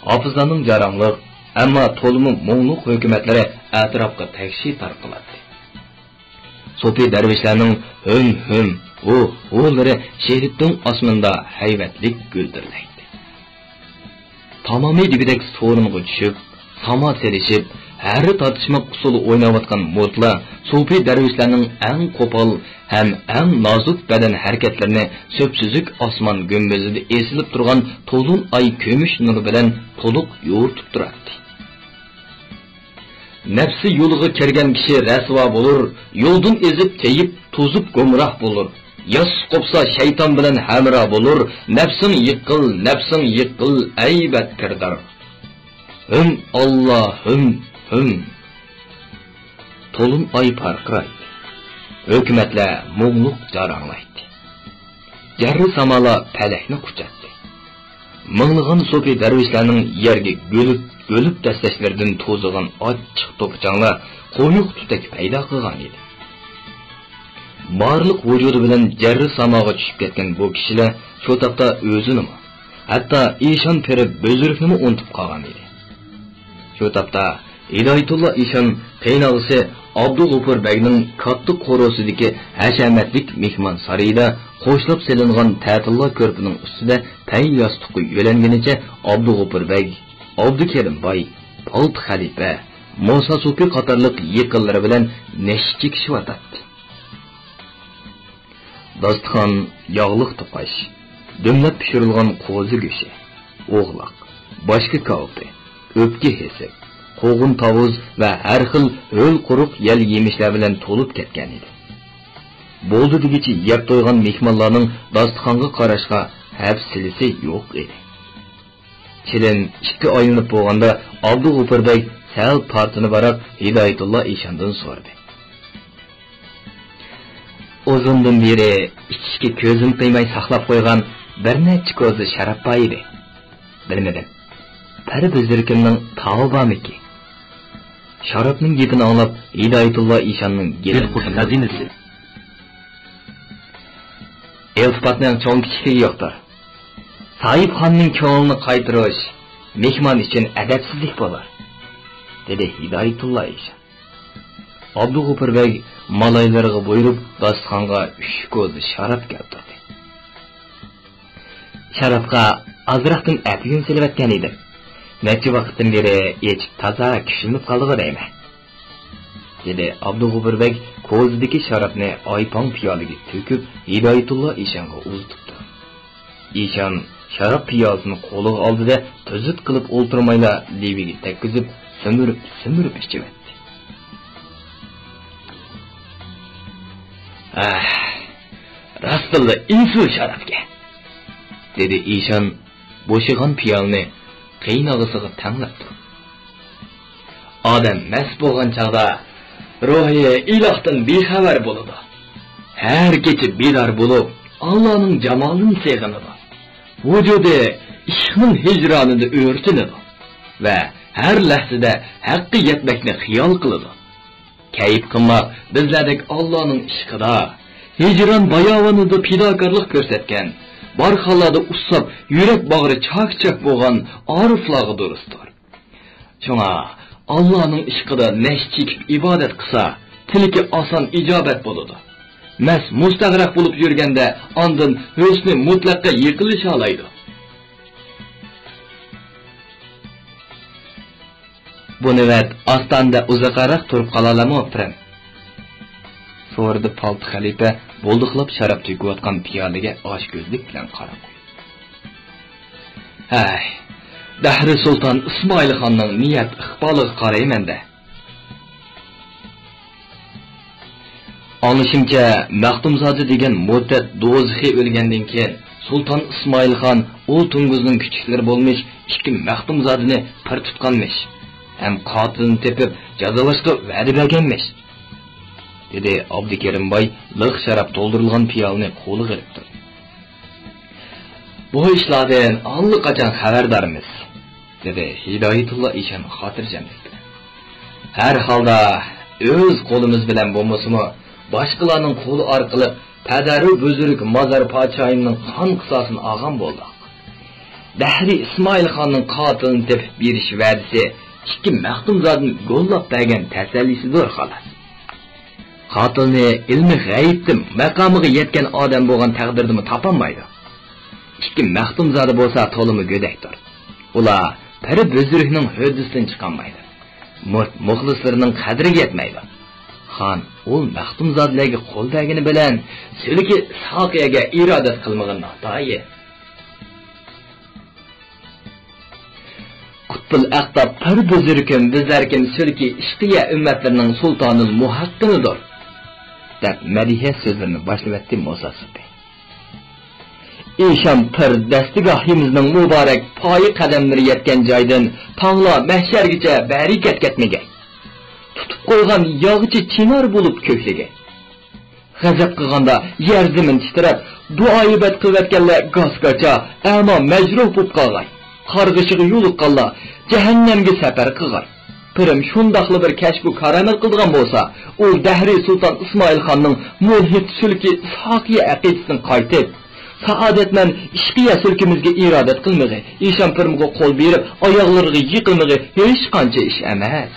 ھاپىزلارنىڭ جاراڭلىق، ئەمما تولىمۇ مۇڭلۇق ھۆكۈمەتلىرى ئەتراپقا تەكشى تارقىلاتتى. سوپى دەرۋىشلەرنىڭ ھۈم-ھۈم، ھۇ-ھۇلىرى شېھىتنىڭ ئاسمىنىدا ھەيۋەتلىك گۈلدۈرلەيتتى. تامامى دېگۈدەك سورۇنغا چۈشۈپ، ساما سېلىشىپ، ھەررە تارتىشماق ئۇسسۇلى ئويناۋاتقان مۇرىتلار سوپى دەرۋىشلەرنىڭ ئەڭ قوپال ھەم ئەڭ نازۇك بەدەن ھەرىكەتلىرىنى سۈپسۈزۈك ئاسمان گۈمبىزىدە ئېسىلىپ تۇرغان تولۇن ئاي كۈمۈش نۇرى بىلەن تولۇق يورۇتۇپ تۇراتتى. نەپسى يولىغا كىرگەن كىشى رەسۋا بولۇر، يولدىن ئېزىپ، تېيىپ، توزۇپ گۇمراھ بولۇر. ياس قوپسا شەيتان بىلەن ھەمراھ بولۇر، نەپسىڭ يىقىل، نەپسىڭ يىقىل، ئەي بەتكىردار. ھىم، ئاللا، ھىم، ھىم. تولۇن ئاي پارقىرايتتى. ھۆكۈمەتلەر مۇڭلۇق جاراڭلايتتى. جەررى سامالار پەلەكنى قۇچاتتى. مىڭلىغان سوپى دەرۋىشلەرنىڭ يەرگە گۈلۈپ، گۈلۈپ دەسسەشلىرىدىن توزۇغان ئاچچىق توپا-چاڭلار قويۇق تۈتەك پەيدا قىلغان ئىدى. بارلىق ۋۇجۇدى بىلەن جەررى ساماغا چۈشۈپ كەتكەن بۇ كىشىلەر شۇ تاپتا ئۆزىنىمۇ، ھەتتا ئىشان پىرى بۆزۈرۈكنىمۇ ئۇنتۇپ قالغان ئىدى. شۇ تاپتا ھىدايەتۇللا ئىشان قېيىنئاغىسى ئابدۇغوپۇر بەگنىڭ كاتتا قورۇسىدىكى ھەشەمەتلىك مېھمان سارىيىدا قوشلاپ سېلىنغان تەتىللا كۆرپىنىڭ ئۈستىدە پەي ياستۇققا يۆلەنگىنىچە ئابدۇغوپۇر بەگ، ئابدۇكېرىم باي، پالتا خەلىپە، مۇسا سوپى قاتارلىق يېقىنلىرى بىلەن نەشە چېكىشىۋاتاتتى. داستىخان ياغلىق توقاش، دۈملەپ پىشۇرۇلغان قوزا گۆشى، ئوغلاق، باشكا كاۋىپى، ئۆپكە ھېسىپ، قوغۇن تاۋۇز ۋە ھەر خىل ھۆل قۇرۇق يەل يېمىشلەر بىلەن تولۇپ كەتكەن ئىدى. بولدى دېگۈچە يەپ تويغان مېھمانلارنىڭ داستىخانغا قاراشقا ھەپسىلىسى يوق ئىدى. چىلىم ئىككى ئايلىنىپ بولغاندا، ئابدۇغوپۇر بەگ سەل تارتىنىپراق ھىدايەتۇللا ئىشاندىن سورىدى. ئۇزۇندىن بېرى ئىچىشكە كۆزۈم قىيماي ساقلاپ قويغان بىر نەچچە كوزا شاراب بار ئىدى. بىلمىدىم، پىرى بۆزۈرۈكۈمنىڭ تاۋى بارمىكىن؟ شارابنىڭ گېپىنى ئاڭلاپ، ھىدايەتۇللا ئىشاننىڭ گېلى قىزىرىپ، ئىلتىپاتنىڭ چوڭ-كىچىكلىكى يوقتۇر. ساھىبخاننىڭ كۆڭلىنى قايتۇرۇش مېھمان ئۈچۈن ئەدەپسىزلىك بولار، دېدى ھىدايەتۇللا ئىشان. ئابدۇغوپۇر بەگ مالايلىرىغا بۇيرۇپ، داستىخانغا ئۈچ كوزا شاراب كەلتۈردى. شارابقا ئازراقتىن ئەتىگۈن سېلىۋەتكەن ئىدىم. نەچچە ۋاقىتتىن بېرى ئىچىپ تازا كۈچلىنىپ قالدىغۇ دەيمەن، دېدى ئابدۇغوپۇر بەگ كوزىدىكى شارابنى ئايپاڭ پىيالىگە تۆكۈپ، ھىدايەتۇللا ئىشانغا ئۇزىتىپتۇ. ئىشان شاراب پىيالىسىنى قولىغا ئالدى-دە، تۈزۈت قىلىپ ئولتۇرمايلا لېۋىگە تەگكۈزۈپ، سۈمۈرۈپ، سۈمۈرۈپ ئىچىۋەتتى. ئاھ، راستتىنلا ئېسىل شارابكەن، دېدى ئىشان بوشىغان پىيالىنى قېيىنئاغىسىغا تەڭلەپ تۇرۇپ. ئادەم مەست بولغان چاغدا روھى ئىلاھتىن بىخەۋەر بولىدۇ. ھەر كېچە بىدار بولۇپ، ئاللانىڭ جامالىنى سېغىنىدۇ. ۋۇجۇدى ئىشقنىڭ ھىجرانىدا ئۆرتىنىدۇ ۋە ھەر لەھزىدە ھەققە يەتمەكنى خىيال قىلىدۇ. كەيپ قىلماق بىزلەردەك ئاللانىڭ ئىشقىدا، ھىجران باياۋىنىدا پىداكارلىق كۆرسەتكەن، بارخانلاردا ئۇسساپ، يۈرەك باغرى چاك-چاك بولغان ئارىفلارغا دۇرۇستۇر. شۇڭا ئاللانىڭ ئىشقىدا نەشە چېكىپ ئىبادەت قىلسا، تىلىكى ئاسان ئىجابەت بولىدۇ. مەست مۇستەغرەق بولۇپ يۈرگەندە ئاندىن ھۆسنى مۇتلەققە يېقىنلىشالايدۇ. بۇ نۆۋەت ئاستانىدە ئۇزاقراق تۇرۇپ قالالامۇ، پىرىم؟ سورىدى پالتا خەلىپە بولدۇقلاپ شاراب تۆكۈۋاتقان پىيالىگە ئاچكۆزلۈك بىلەن قاراپ. ھەي، دەھرى سۇلتان ئىسمائىل خاننىڭ نىيەت ئىقبالىغا قارايمەن-دە. ئاڭلىشىمچە، مەختۇمزادە دېگەن مۇرتەت دوزىخى ئۆلگەندىن كېيىن، سۇلتان ئىسمائىل خان ئۇل توڭگۇزنىڭ كۈچۈكلىرى بولمىش ئىككى مەختۇمزادىنى پىر تۇتقانمىش ھەم قاتىلىنى تېپىپ جازالاشقا ۋەدە بەرگەنمىش، دېدى ئابدۇكېرىم باي لىق شاراب تولدۇرۇلغان پىيالىنى قولىغا ئېلىپ تۇرۇپ. بۇ ئىشلاردىن ئاللىقاچان خەۋەردارمىز، دېدى ھىدايەتۇللا ئىشان خاتىرجەملىك بىلەن. ھەر ھالدا ئۆز قولىمىز بىلەن بولمىسىمۇ، باشقىلارنىڭ قولى ئارقىلىق پەدەرۇ بۈزرۈك مازار پادىشاھىمنىڭ قان قىساسىنى ئالغان بولدۇق. دەھرى ئىسمائىل خاننىڭ قاتىلىنى تېپىپ بېرىش ۋەدىسى ئىككى مەختۇمزادىنى گوللاپ بەرگەن تەسەللىسىدۇر، خالاس. قاتىلنى ئىلمى غەيىبتىن ماقامىغا يەتكەن ئادەم بولغان تەقدىردىمۇ تاپالمايدۇ. ئىككى مەختۇمزادە بولسا تولىمۇ گۆدەكتۇر. ئۇلار پىر بۈزرۈكنىڭ ھۆددىسىدىن چىقالمايدۇ. مۇرىت مۇخلىسلىرىنىڭ قەدرىگە يەتمەيدۇ. خان ئۇل مەختۇمزادىلەرگە قول بەرگىنى بىلەن سۈلكى ئىسھاقىيەگە ئىرادەت قىلمىغىنى ناتايىن. قۇتبۇل ئەقتاب پىر بۈزرۈكۈم بىزلەركىم سۈلكى ئىشقىيە ئۈممەتلىرىنىڭ سۇلتانىل مۇھەققىنىدۇر، دەپ مەدھىيە سۆزلىرىنى باشلىۋەتتى موسا سوپى. ئىشان پىر دەستىگاھىمىزنىڭ مۇبارەك پايى قەدەملىرى يەتكەن جايدىن تاڭلا مەھشەرگىچە بەرىكەت كەتمىگەي. تۇتۇپ قويغان ياغىچى چىنار بولۇپ كۆكلىگەي. غەزەپ قىلغاندا يەر زېمىن تىترەپ، دۇئا ئىبادەت قىلىۋەتكەنلەر گاس-گاچا، ئەما مەجرۇھ بولۇپ قالغاي. قارغىشىغا يولۇققانلار جەھەننەمگە سەپەر قىلغاي. پىرىم شۇنداقلا بىر كەشپۇ كارامەت قىلىدىغان بولسا، ئۇ دەھرىي سۇلتان ئىسمائىل خاننىڭ مۇلھىد سۈلكى ئىسھاقىيە ئەقىدىسىدىن قايتىپ، سائادەتمەن ئىشقىيە سۈلكىمىزگە ئىرادەت قىلمىغى، ئىشان پىرىمغا قول بېرىپ ئاياغلىرىغا يىقىلمىغى ھېچقانچە ئىش ئەمەس.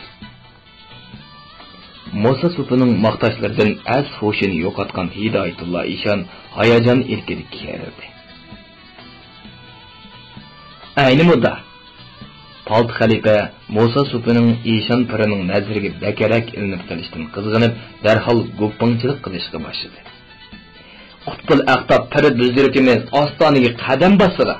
موسا سوپىنىڭ ماختاشلىرىدىن ئەس ھوشىنى يوقاتقان ھىدايەتۇللا ئىشان ھاياجان ئىلكىدە كېرىلدى. ئەينى مۇددا پالتا خەلىپە موسا سوپىنىڭ ئىشان پىرىنىڭ نەزىرىگە بەكرەك ئىلىنىپ قېلىشتىن قىزغىنىپ، دەرھال گۇپپاڭچىلىق قىلىشقا باشلىدى. قۇتبۇل ئەقتاب پىر بۈزرۈكىمىز ئاستانىگە قەدەم باسسىلا،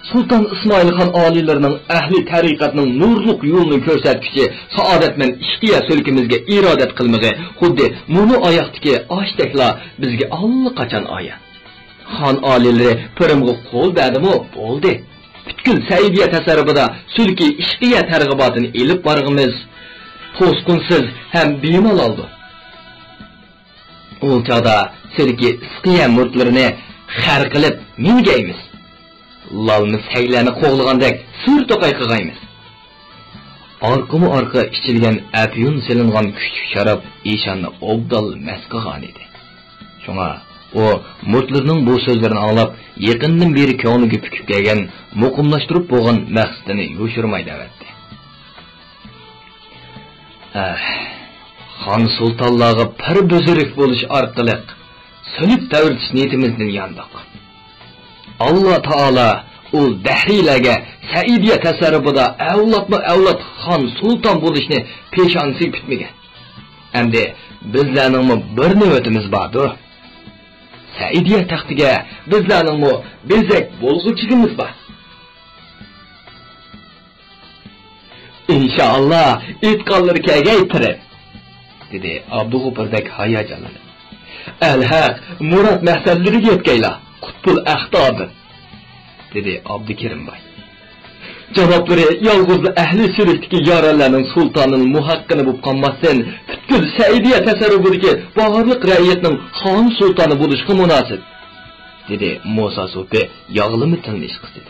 سۇلتان ئىسمائىل خان ئالىيلىرىنىڭ ئەھلى تەرىقەتنىڭ نۇرلۇق يولىنى كۆرسەتكۈچى سائادەتمەن ئىشقىيە سۈلكىمىزگە ئىرادەت قىلمىقى خۇددى مۇنۇ ئاياقتىكى ئاشتەكلا بىزگە ئاللىقاچان ئايان. خان ئالىيلىرى پىرىمغا قول بەردىمۇ، بولدى. پۈتكۈل سەئىدىيە تەسەررۇپىدا سۈلكى ئىشقىيە تەرغىباتىنى ئېلىپ بارغىمىز توسقۇنسىز ھەم بىمالالدۇر. ئۇ چاغدا سىركى ئىسقىيە مۇرتلىرىنى خەر قىلىپ مىنگەيمىز. لالما سەگلەرنى قوغلىغاندەك سۈر توقاي قىغايمىز. ئارقىمۇ ئارقا ئىچىلگەن ئەپيۈن سېلىنغان كۈچلۈك شاراب ئىشاننى ئوبدان مەست قىلغانىدى. شۇڭا ئۇ مۇرتلىرىنىڭ بۇ سۆزلىرىنى ئاڭلاپ، يېقىندىن بېرى كۆڭلىگە پۈكۈپ كەلگەن، مۇقىملاشتۇرۇپ بولغان مەقسىتىنى يوشۇرماي دەۋەتتى. ئەھ، خان سۇلتانلارغا پىر بۈزرۈك بولۇش ئارقىلىق سۈلۈك تەۋرىتىش نىيىتىمىزدىن ياندۇق. ئاللا تائالا ئۇ دەھرىيلەرگە سەئىدىيە تەسەررۇپىدا ئەۋلادمۇ ئەۋلاد خان سۇلتان بولۇشنى پېشانىسىگە پۈتمىگەن. ئەمدى بىزلەرنىڭمۇ بىر نۆۋىتىمىز باردۇ. سەئىدىيە تەختىگە بىزلەرنىڭمۇ بېزەك بولغۇچىلىرىمىز بار. ئىنشائاللا، ئېيتقانلىرى كەلگەي پىرىم، دېدى ئابدۇغوپۇر بەگ ھاياجانلىنىپ. ئەلھەق، مۇراد مەقسەتلىرىگە يەتكەيلا، قۇتبۇل ئەختابىم، دېدى ئابدۇكېرىم باي. جانابلىرى يالغۇزلا ئەھلى سۈلۈكتىكى يارەنلەرنىڭ سۇلتانىل مۇھەققىنى بولۇپ قالماستىن، پۈتكۈل سەئىدىيە تەسەررۇپىدىكى بارلىق رەئىيەتنىڭ خان سۇلتانى بولۇشقا مۇناسىپ، دېدى موسا سوپى ياغلىما تىلنى ئىشقىتىپ.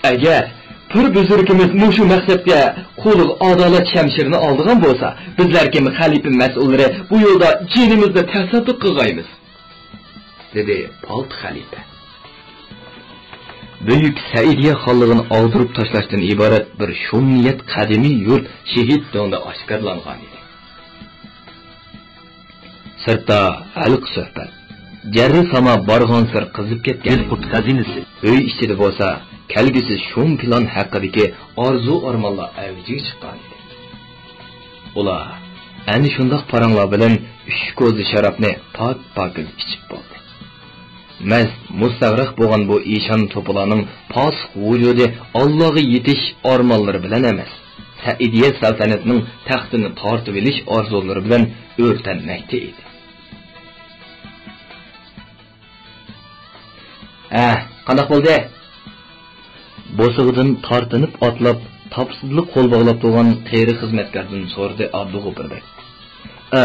ئەگەر پىر بۈزرۈكىمىز مۇشۇ مەقسەتكە قولىغا ئادالەت شەمشىرىنى ئالىدىغان بولسا، بىزلەركىمۇ خەلىپە مەسئۇللىرى بۇ يولدا جېنىمىزنى تەسەددۇق قىلغايمىز، دېدى پالتا خەلىپە. بۈيۈك سەئىدىيە خانلىقىنى ئاغدۇرۇپ تاشلاشتىن ئىبارەت بىر شۇمنىيەت قەدىمىي يۇرت شېھىت دۆڭدە ئاشكارىلانغانىدى. سىرتتا ھەلقە سۆھبەت، جەررى ساما بارغانسېرى قىزىپ كەتكەن. يىلقۇت خەزىنىسى. ئۆي ئىچىدە بولسا كەلگۈسى شۇم پىلان ھەققىدىكى ئارزۇ-ئارمانلار ئەۋجىگە چىققانىدى. ئۇلار ئەنە شۇنداق پاراڭلار بىلەن ئۈچ كوزا شارابنى پاك-پاكىز ئىچىپ بولدى. مەست، مۇستەغرەق بولغان بۇ ئىشان سوپىلارنىڭ پاسىق ۋۇجۇدى ئاللاغا يېتىش ئارمانلىرى بىلەن ئەمەس، سەئىدىيە سەلتەنىتىنىڭ تەختىنى تارتىۋېلىش ئارزۇلىرى بىلەن ئۆرتەنمەكتە ئىدى. ھە، قانداق بولدى؟ بوسۇغىدىن تارتىنىپ ئاتلاپ، تاپسىزلا قول باغلاپ تۇرغان قېرى خىزمەتكاردىن سورىدى ئابدۇغوپۇر بەگ. ئە،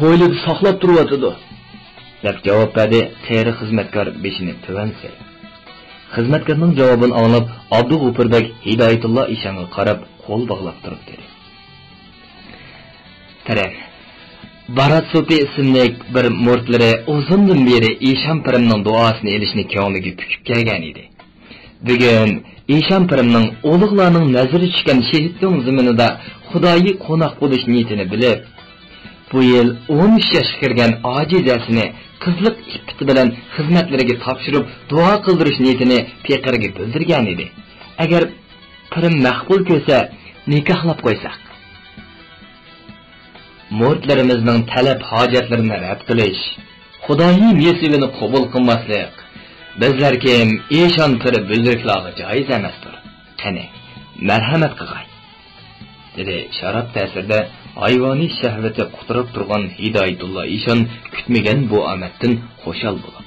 ھويلىدا ساقلاپ تۇرۇۋاتىدۇ، دەپ جاۋاب بەردى قېرى خىزمەتكار بېشىنى تۆۋەن سېلىپ. خىزمەتكارنىڭ جاۋابىنى ئاڭلاپ، ئابدۇغوپۇر بەگ ھىدايەتۇللا ئىشانغا قاراپ قول باغلاپ تۇرۇپ دېدى. پىرىم، بارات سوپى ئىسىملىك بىر مۇرىتلىرى ئۇزۇندىن بېرى ئىشان پىرىمنىڭ دۇئاسىنى ئېلىشنى كۆڭلىگە پۈكۈپ كەلگەن ئىدى. بۈگۈن ئىشان پىرىمنىڭ ئۇلۇغلارنىڭ نەزىرى چۈشكەن شېھىتلۇڭ زېمىنىدا خۇدايى قوناق بولۇش نىيىتىنى بىلىپ، بۇ يىل ئون ئۈچ ياشقا كىرگەن ئاجىزەسىنى قىزلىق ئىپپىتى بىلەن خىزمەتلىرىگە تاپشۇرۇپ، دۇئا قىلدۇرۇش نىيىتىنى پېقىرغا بىلدۈرگەنىدى. ئەگەر پىرىم مەقبۇل كۆرسە، نىكاھلاپ قويساق. مۇرىتلىرىمىزنىڭ تەلەپ ھاجەتلىرىنى رەت قىلىش، خۇدايى نېسىۋىنى قوبۇل قىلماسلىق بىزلەركىم ئىشان پىرى بۈزرۈكلارغا جايىز ئەمەستۇر. قېنى، مەرھەمەت قىغاي، دېدى شاراب تەسىرىدە ھايۋانىي شەھۋىتى قۇتراپ تۇرغان ھىدايەتۇللا ئىشان كۈتمىگەن بۇ ئامەتتىن خۇشال بولۇپ.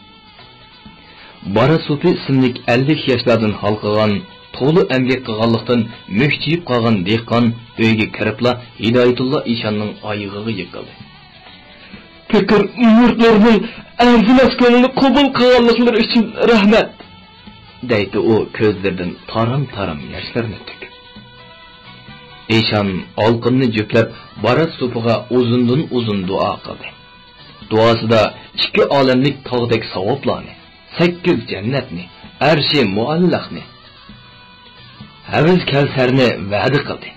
بارا سوپى ئىسىملىك ئەللىك ياشلاردىن ھالقىغان، تولا ئەمگەك قىلغانلىقتىن مۈكچىيىپ قالغان دېھقان ئۆيگە كىرىپلا ھىدايەتۇللا ئىشاننىڭ ئايىغىغا يىقىلدى. پېقىر مۇرىتلىرىنىڭ ئەرزىمەس كۆڭلىنى قوبۇل قىلغانلىقلىرى ئۈچۈن رەھمەت، دەيتتى ئۇ كۆزلىرىدىن تارام-تارام ياشلىرىنى تۆكۈپ. ئىشان ئالىقىنىنى جۈپلەپ، بارات سوپىغا ئۇزۇندىن ئۇزۇن دۇئا قىلدى. دۇئاسىدا ئىككى ئالەملىك تاغدەك ساۋابلارنى، سەككىز جەننەتنى، ئەرشى مۇئەللەقنى، ھەۋز كەۋسەرنى ۋەدە قىلدى.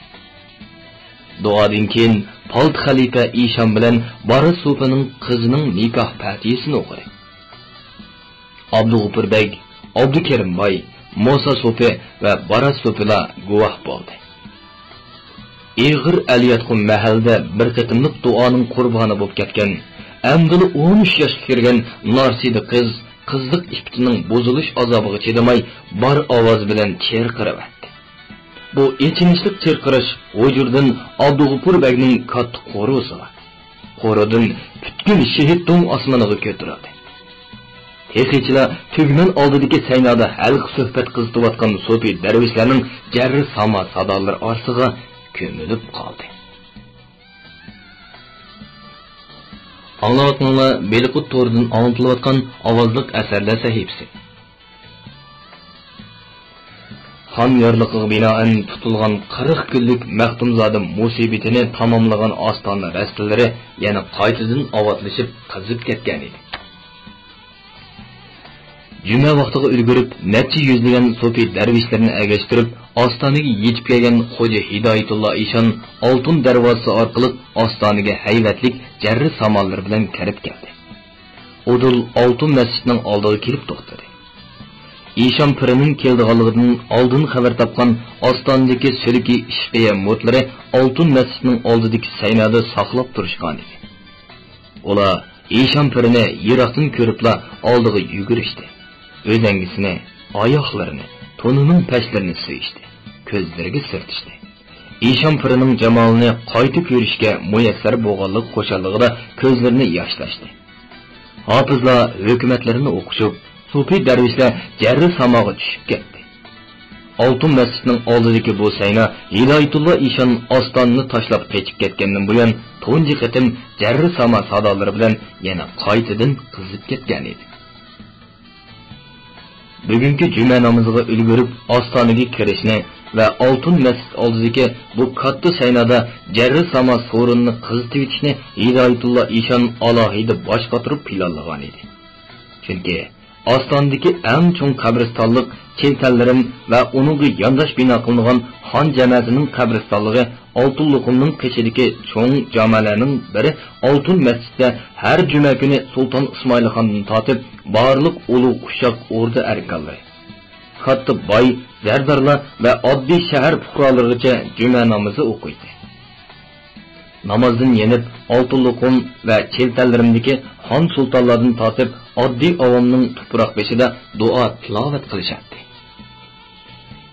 دۇئادىن كېيىن پالتا خەلىپە ئىشان بىلەن بارات سوپىنىڭ قىزىنىڭ نىكاھ پاتىھىسىنى ئوقۇدى. ئابدۇغوپۇر بەگ، ئابدۇكېرىم باي، موسا سوپى ۋە بارات سوپىلار گۇۋاھ بولدى. ئېغىر ئەلياتقۇ مەھەلدە بىر قېتىملىق دۇئانىڭ قۇربانى بولۇپ كەتكەن، ئەمدىلا ئون ئۈچ ياشقا كىرگەن نارسىدە قىز قىزلىق ئىپپىتىنىڭ بۇزۇلۇش ئازابىغا چىدىماي، بار ئاۋازى بىلەن چىرقىرىۋەتتى. بۇ ئېچىنىشلىق چىرقىرىش ھۇجرىدىن ئابدۇغوپۇر بەگنىڭ كاتتا قورۇسىغا، قورۇدىن پۈتكۈل شېھىت دۆڭ ئاسمىنىغا كۆتۈرۈلدى. تېخىچىلا تۈگمەن ئالدىدىكى سەينادا ھەلقە سۆھبەت قىزىتىۋاتقان سوپى دەرۋىشلەرنىڭ جەررى ساما سادالىرى ئارىسىغا كۆمۈلۈپ قالدى. ئاڭلاۋاتقىنىڭلار بېلىققۇت تورىدىن ئاڭلىتىلىۋاتقان ئاۋازلىق ئەسەرلەر سەھىپىسى. خان يارلىقىغا بىنائەن تۇتۇلغان قىرىق كۈنلۈك مەختۇمزادە مۇسىبىتىنى تاماملىغان ئاستانە رەستىلىرى يەنە قايتىدىن ئاۋاتلىشىپ قىزىپ كەتكەنىدى. جۈمە ۋاقتىغا ئۈلگۈرۈپ، نەچچە يۈزلىگەن سوپى دەرۋىشلىرىنى ئەگەشتۈرۈپ، ئاستانىگە يېتىپ كەلگەن خوجا ھىدايەتۇللا ئىشان ئالتۇن دەرۋازىسى ئارقىلىق ئاستانىگە ھەيۋەتلىك جەررى سامانلىرى بىلەن كىرىپ كەلدى. ئۇدۇل ئالتۇن مەسچىتنىڭ ئالدىغا كېلىپ توختىدى. ئىشان پىرىنىڭ كېلىدىغانلىقىدىن ئالدىن خەۋەر تاپقان ئاستانىدىكى سۈلۈكى ئىشقىيە مۇرىتلىرى ئالتۇن مەسچىتنىڭ ئالدىدىكى سەينادا ساقلاپ تۇرۇشقانىدى. ئۇلار ئىشان پىرىنى يىراقتىن كۆرۈپلا ئالدىغا يۈگۈرۈشتى. ئۆزەڭگىسىنى، ئاياغلىرىنى، تونىنىڭ پەشلىرىنى سۆيۈشتى. كۆزلىرىگە سۈرتۈشتى. ئىشان پىرىنىڭ جامالىنى قايتا كۆرۈشكە مۇيەسسەر بولغانلىقى خۇشاللىقىدا كۆزلىرىنى ياشلاشتى. ھاپىزلار ھۆكۈمەتلىرىنى ئوقۇشۇپ، سوپى دەرۋىشلەر جەررى ساماغا چۈشۈپ كەتتى. ئالتۇن مەسچىتنىڭ ئالدىدىكى بۇ سەينا ھىدايەتۇللا ئىشان ئاستانىنى تاشلاپ قېچىپ كەتكەندىن بۇيان تۇنجى قېتىم جەررى ساما سادالىرى بىلەن يەنە قايتىدىن قىزىپ كەتكەنىدى. بۈگۈنكى جۈمە نامىزىغا ئۈلگۈرۈپ، ئاستانىگە كىرىشنى ۋە ئالتۇن مەسچىت ئالدىدىكى بۇ كاتتا سەينادا جەررى ساما سورۇنىنى قىزىتىۋېتىشنى ھىدايەتۇللا ئىشان ئالاھىدە باش قاتۇرۇپ پىلانلىغانىدى. چۈنكى ئاستانىدىكى ئەڭ چوڭ قەبرىستانلىق چىلتەنلىرىم ۋە ئۇنىڭغا يانداش بىنا قىلىنغان خان جامەسىنىڭ قەبرىستانلىقى ئالتۇن لوقۇمنىڭ قېشىدىكى چوڭ جامەلەرنىڭ بىرى ئالتۇن مەسچىتتە ھەر جۈمە كۈنى سۇلتان ئىسمائىل خاندىن تارتىپ بارلىق ئۇلۇغ ئۇششاق ئوردا ئەركانلىرى، كاتتا باي، زەردارلار ۋە ئاددىي شەھەر پۇقرالىرىغىچە جۈمە نامىزى ئوقۇيتتى. نامازدىن يېنىپ، ئالتۇن لوقۇم ۋە چىلتەنلىرىمدىكى خان-سۇلتانلاردىن تارتىپ ئاددىي ئاۋامنىڭ تۇپراق بېشىدا دۇئا تىلاۋەت قىلىشاتتى.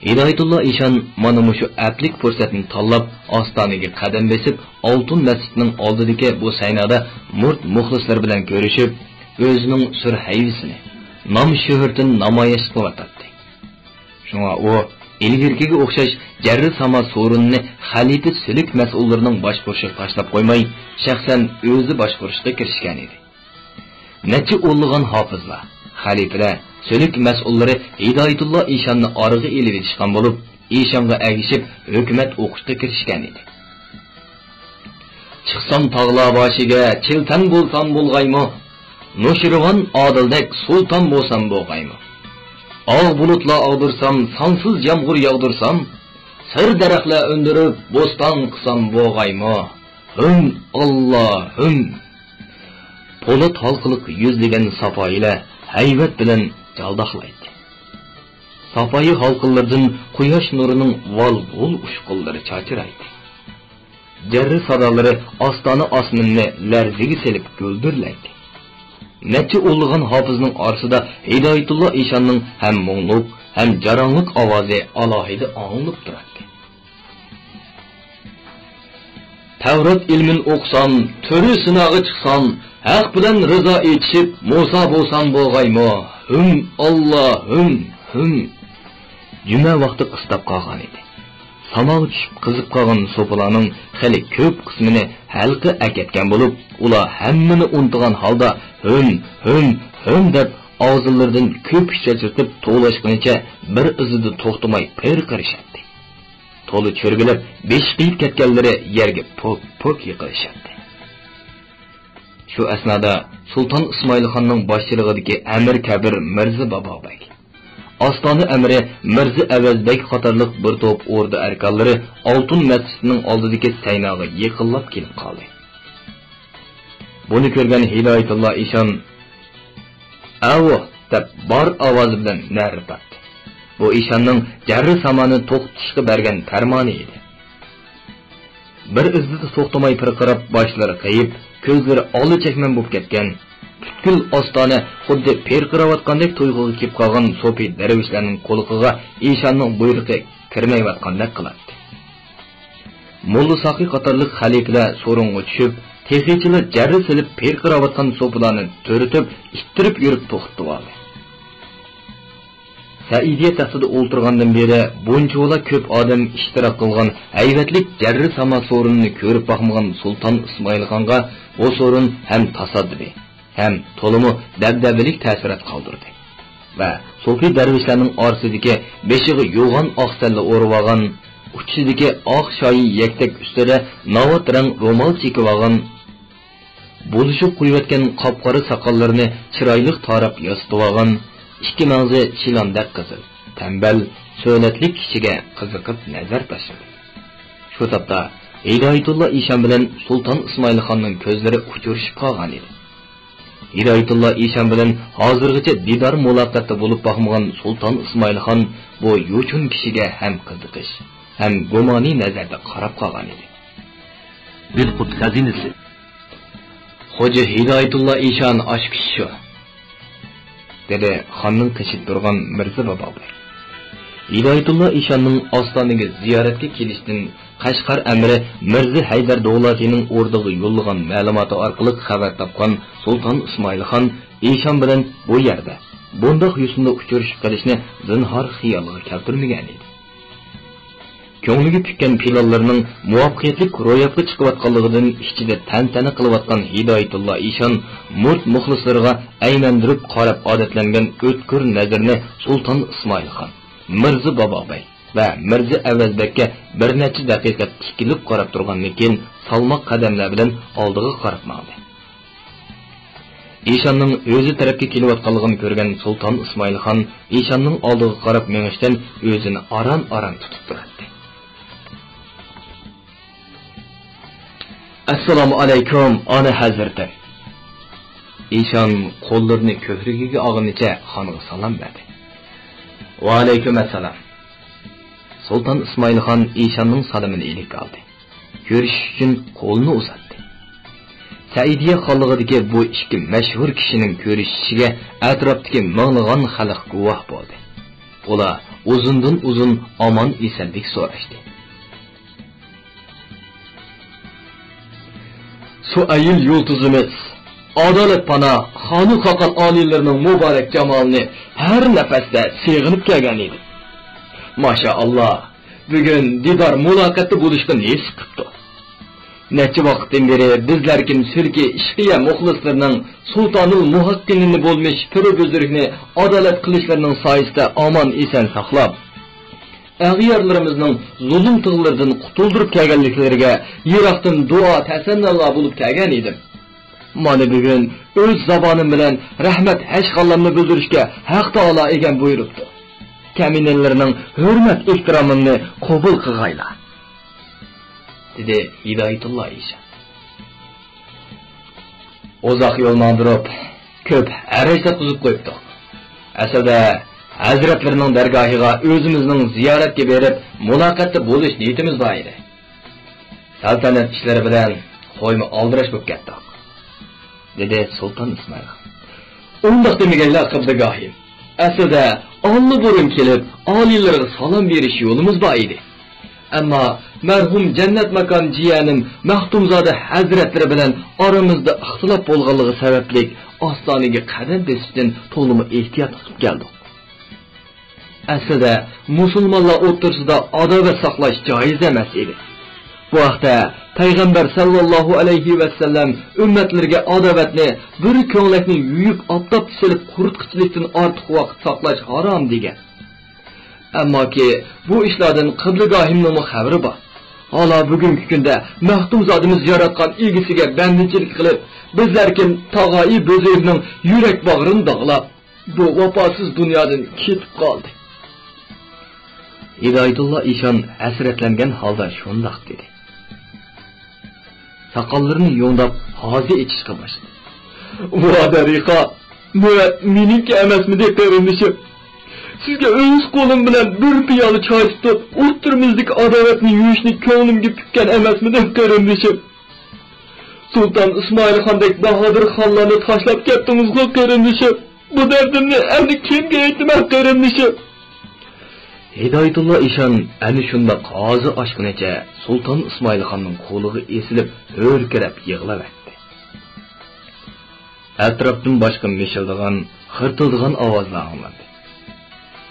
ھىدايەتۇللا ئىشان مانا مۇشۇ ئەپلىك پۇرسەتنى تاللاپ، ئاستانىگە قەدەم بېسىپ، ئالتۇن مەسچىتنىڭ ئالدىدىكى بۇ سەينادا مۇرىت مۇخلىسلىرى بىلەن كۆرۈشۈپ، ئۆزىنىڭ سۈر ھەيۋىسىنى، نام-شۆھرىتىنى نامايىش قىلىۋاتاتتى. شۇڭا ئۇ ئىلگىرىكىگە ئوخشاش جەررى ساما سورۇنىنى خەلىپە سۈلۈك مەسئۇللىرىنىڭ باشقۇرۇشىغا تاشلاپ قويماي، شەخسەن ئۆزى باشقۇرۇشقا كىرىشكەن ئىدى. نەچچە ئونلىغان ھاپىزلار، خەلىپىلەر، سۈلۈك مەسئۇللىرى ھىدايەتۇللا ئىشاننى ئارىغا ئېلىۋېتىشقان بولۇپ، ئىشانغا ئەگىشىپ ھۆكۈمەت ئوقۇشقا كىرىشكەن ئىدى. چىقسام تاغلار باشىگە، چىلتەن بولسام بولغايمۇ؟ نوشىرۋان ئادىلدەك سۇلتان بولسام بولغايمۇ؟ ئاق بۇلۇتلار ئاغدۇرسام، سانسىز يامغۇر ياغدۇرسام، سىر دەرەخلەر ئۈندۈرۈپ، بوستان قىلسام بولغايمۇ؟ ھىم، ئاللا، ھىم! پولات ھالقىلىق يۈزلىگەن ساپايىلەر ھەيۋەت بىلەن جالداقلايتتى. ساپايى ھالقىلىرىدىن قۇياش نۇرىنىڭ ۋال-ۋۇل ئۇچقۇنلىرى چاچرايتتى. جەررە سادالىرى ئاستانە ئاسمىنىنى لەرزىگە سېلىپ گۈلدۈرلەيتتى. نەچچە ئونلىغان ھاپىزنىڭ ئارىسىدا ھىدايەتۇللا ئىشاننىڭ ھەم مۇڭلۇق، ھەم جاراڭلىق ئاۋازى ئالاھىدە ئاڭلىنىپ تۇراتتى. تەۋرات ئىلمىنى ئوقۇسام، تۈرى سىناغا چىقسام، ھەق بىلەن رىزا ئېيتىشىپ، مۇسا بولسام بولغايمۇ؟ ھىم، ئاللا، ھىم، ھىم! جۈمە ۋاقتى قىستاپ قالغانىدى. ساماغا چۈشۈپ قىزىپ قالغان سوپىلارنىڭ خېلى كۆپ قىسمىنى ھەلقە ئەكەتكەن بولۇپ، ئۇلار ھەممىنى ئۇنتۇغان ھالدا ھۆم، ھۆم، ھۆم دەپ ئاغزىلىرىدىن كۆپۈك چاچرىتىپ توۋلاشقىنىچە بىر ئىزىدا توختىماي پىرقىرىشاتتى. تولا چۆرگىلەپ بېشى قېيىپ كەتكەنلىرى يەرگە پوك-پوك يىقىلىشاتتى. شۇ ئەسنادا سۇلتان ئىسمائىلخاننىڭ باشچىلىقىدىكى ئەمىر كەبىر مىرزا بابابەگ، ئاستانە ئەمىرى مىرزا ئەۋەز بەگ قاتارلىق بىر توپ ئوردا ئەركانلىرى ئالتۇن مەسچىتىنىڭ ئالدىدىكى سەيناغا يېقىنلاپ كېلىپ قالدى. بۇنى كۆرگەن ھىدايەتۇللا ئىشان «ئەۋۇ!» دەپ بار ئاۋازى بىلەن نەرە تارتتى. بۇ ئىشاننىڭ جەررى سامانى توختىتىشقا بەرگەن پەرمانى ئىدى. بىر ئىززىتى توختىماي پىرقىراپ، باشلىرى قېيىپ، كۆزلىرى ئالا چەكمەن بولۇپ كەتكەن، پۈتكۈل ئاستانە خۇددى پىرقىراۋاتقاندەك تۇيغۇغا كېلىپ قالغان سوپى دەرۋىشلەرنىڭ قۇلىقىغا ئىشاننىڭ بۇيرۇقى كىرمەيۋاتقاندەك قىلاتتى. موللا ساقى قاتارلىق خەلىپىلەر سورۇنغا چۈشۈپ، تېخىچىلا جەررە سېلىپ پىرقىراۋاتقان سوپىلارنى تۈرتۈپ، ئىتتىرىپ يۈرۈپ توختىتىۋالدى. سەئىدىيە تەختىدە ئولتۇرغاندىن بېرى بۇنچىۋالا كۆپ ئادەم ئىشتىراك قىلغان ھەيۋەتلىك جەررى ساما سورۇنىنى كۆرۈپ باقمىغان سۇلتان ئىسمائىلخانغا بۇ سورۇن ھەم تاسادىپىي، ھەم تولىمۇ دەبدەبىلىك تەسىرات قالدۇردى ۋە سوپى دەرۋىشلەرنىڭ ئارىسىدىكى بېشىغا يوغان ئاق سەللە ئورىۋالغان، ئۇچىسىدىكى ئاق شايى يەكتەك ئۈستىدە ناۋات رەڭ رومال چېكىۋالغان، بولۇشۇپ قويۇۋەتكەن قاپقارا ساقاللىرىنى چىرايلىق تاراپ ياسىتىۋالغان، ئىككى مەڭزى چىلاندەك قىزىل، تەمبەل، سۆلەتلىك كىشىگە قىزىقىپ نەزەر تاشلىدى. شۇ تاپتا ھىدايەتۇللا ئىشان بىلەن سۇلتان ئىسمائىلخاننىڭ كۆزلىرى ئۇچرىشىپ قالغانىدى. ھىدايەتۇللا ئىشان بىلەن ھازىرغىچە دىدار مۇلاقاتتا بولۇپ باقمىغان سۇلتان ئىسمائىلخان بۇ يوچۇن كىشىگە ھەم قىزىقىش، ھەم گۇمانىي نەزەردە قاراپ قالغانىدى. دىلقۇت خەزىنىسى. «خوجا ھىدايەتۇللا ئىشان ئاشۇ كىشى شۇ»، دېدى خاننىڭ قېشىدا تۇرغان مىرزا بابابەگ. ھىدايەتۇللا ئىشاننىڭ ئاستانىگە زىيارەتكە كېلىشتىن قەشقەر ئەمىرى مىرزا ھەيدەر دولاتىنىڭ ئوردىغا يوللىغان مەلۇماتى ئارقىلىق خەۋەر تاپقان سۇلتان ئىسمائىلخان ئىشان بىلەن بۇ يەردە بۇنداق يوسۇندا ئۇچرىشىپ قېلىشنى زىنھار خىيالىغا كەلتۈرمىگەنىدى. كۆڭلىگە پۈككەن پىلانلىرىنىڭ مۇۋەپپەقىيەتلىك روياپقا چىقىۋاتقانلىقىدىن ئىچىدە تەنتەنە قىلىۋاتقان ھىدايەتۇللا ئىشان مۇرىت مۇخلىسلىرىغا ئەيمەندۈرۈپ قاراپ ئادەتلەنگەن ئۆتكۈر نەزىرىنى سۇلتان ئىسمائىلخان، مىرزا بابابەگ ۋە مىرزا ئەۋەزبەگكە بىر نەچچە دەقىقە تىكىلىپ قاراپ تۇرغاندىن كېيىن، سالماق قەدەملەر بىلەن ئالدىغا قاراپ ماڭدى. ئىشاننىڭ ئۆزى تەرەپكە كېلىۋاتقانلىقىنى كۆرگەن سۇلتان ئىسمائىل خان ئىشاننىڭ ئالدىغا قاراپ مېڭىشتىن ئۆزىنى ئاران-ئاران تۇتۇپ تۇراتتى. ئەسسالامۇ ئەلەيكۇم، ئانا ھەزرىتىم. ئىشان قوللىرىنى كۆكرىكىگە ئالغىنىچە خانغا سالام بەردى. ۋەئەلەيكۇم ئەسسالام. سۇلتان ئىسمائىل خان ئىشاننىڭ سالىمىنى ئىلىك ئالدى. كۆرۈشۈش ئۈچۈن قولىنى ئۇزاتتى. سەئىدىيە خانلىقىدىكى بۇ ئىككى مەشھۇر كىشىنىڭ كۆرۈشۈشىگە ئەتراپتىكى مىڭلىغان خەلق گۇۋاھ بولدى. ئۇلار ئۇزۇندىن ئۇزۇن ئامان-ئېسەنلىك سوراشتى. سۇئەيل يۇلتۇزىمىز، ئادالەت پانا، خانۇ خاقان ئالىيلىرىنىڭ مۇبارەك جامالىنى ھەر نەپەستە سېغىنىپ كەلگەن ئىدى. ماشائاللا، بۈگۈن دىدار مۇلاقاتتا بولۇشقا نېسىپ قىپتۇ. نەچچە ۋاقىتتىن بېرى بىزلەركىن سۈلكى ئىشقىيە مۇخلىسلىرىنىڭ سۇلتانۇل مۇھەققىقىنى بولمىش پىر بۈزرۈكنى ئادالەت قىلىشلىرىنىڭ سايىسىدا ئامان-ئېسەن ساقلاپ، ئەغيارلىرىمىزنىڭ زۇلۇم تىغلىرىدىن قۇتۇلدۇرۇپ كەلگەنلىكلىرىگە يىراقتىن دۇئا تەسەننالار بولۇپ كەلگەن ئىدىم. مانا بۈگۈن ئۆز زابانىم بىلەن رەھمەت ھەشقاللامنى بىلدۈرۈشكە ھەق تائالا ئىگەم بۇيرۇپتۇ. كەمىنىلىرىنىڭ ھۆرمەت ئېھتىرامىمنى قوبۇل قىلغايلا، دېدى ھىدايەتۇللا ئىشان. ئۇزاق يول ماڭدۇرۇپ، كۆپ ھەرەج تارتقۇزۇپ قويۇپتۇق. ئەسلىدە ھەزرەتلىرىنىڭ دەرگاھىغا ئۆزىمىزنىڭ زىيارەتكە بېرىپ، مۇلاقاتتا بولۇش نىيىتىمىز بار ئىدى. سەلتەنەت ئىشلىرى بىلەن قويما ئالدىراش بولۇپ كەتتۇق، دېدى سۇلتان ئىسمائىل خان. ئۇنداق دېمىگەيلا، قىبلىگاھىم. ئەسلىدە ئاللىبۇرۇن كېلىپ، ئالىيلىرىغا سالام بېرىش يولىمىز بار ئىدى. ئەمما مەرھۇم جەننەت ماكان جىيەنىم مەختۇمزادە ھەزرەتلىرى بىلەن ئارىمىزدا ئىختىلاپ بولغانلىقى سەۋەبلىك، ئاستانىگە قەدەم بېسىشتىن تولىمۇ ئېھتىيات قىلىپ كەلدۇق. ئەسلىدە مۇسۇلمانلار ئوتتۇرىسىدا ئاداۋەت ساقلاش جايىز ئەمەس ئىدى. بۇ ھەقتە پەيغەمبەر سەللەللاھۇ ئەلەيھى ۋەسەللەم ئۈممەتلىرىگە ئاداۋەتنى بىر كۆڭلەكنى يۇيۇپ ئاپتاپتا سېلىپ قۇرۇتقىچىلىكتىن ئارتۇق ۋاقىت ساقلاش ھارام دېگەن. ئەمماكى بۇ ئىشلاردىن قىبلىگاھىمنىڭمۇ خەۋىرى بار. ھالا بۈگۈنكى كۈندە مەختۇمزادىمىز ياراتقان ئىگىسىگە بەندىچىلىك قىلىپ، بىزلەركىن تاغايى بۆزۈرۈكنىڭ يۈرەك باغرىنى داغلاپ، بۇ ۋاپاسىز دۇنيادىن كېتىپ قالدى. ھىدايەتۇللا ئىشان ھەسرەتلەنگەن ھالدا شۇنداق دېدى. ساقاللىرىنى يۇڭداپ، ھازا ئېچىشقا باشلىدى. ۋا دەرىقا، نۆۋەت مېنىڭكى ئەمەسمىدى، قېرىندىشىم؟ سىزگە ئۆز قولۇم بىلەن بىر پىيالە چاي تۇتۇپ، ئوتتۇرىمىزدىكى ئاداۋەتنى يۇيۇشنى كۆڭلۈمگە پۈككەن ئەمەسمىدىم، قېرىندىشىم؟ سۇلتان ئىسمائىل خاندەك باھادىر خانلارنى تاشلاپ كەتتىڭىزغۇ، قېرىندىشىم. بۇ دەردىمنى ئەمدى كىمگە ئېيتىمەن، قېرىندىشىم؟ ھىدايەتۇللا ئىشان ئەنە شۇنداق ھازا ئاچقىنىچە سۇلتان ئىسمائىل خاننىڭ قولىغا ئېسىلىپ، ھۆركىرەپ يىغلاۋەتتى. ئەتراپتىن باشقا مىشىلدىغان، خىرتىلدىغان ئاۋازلار ئاڭلاندى.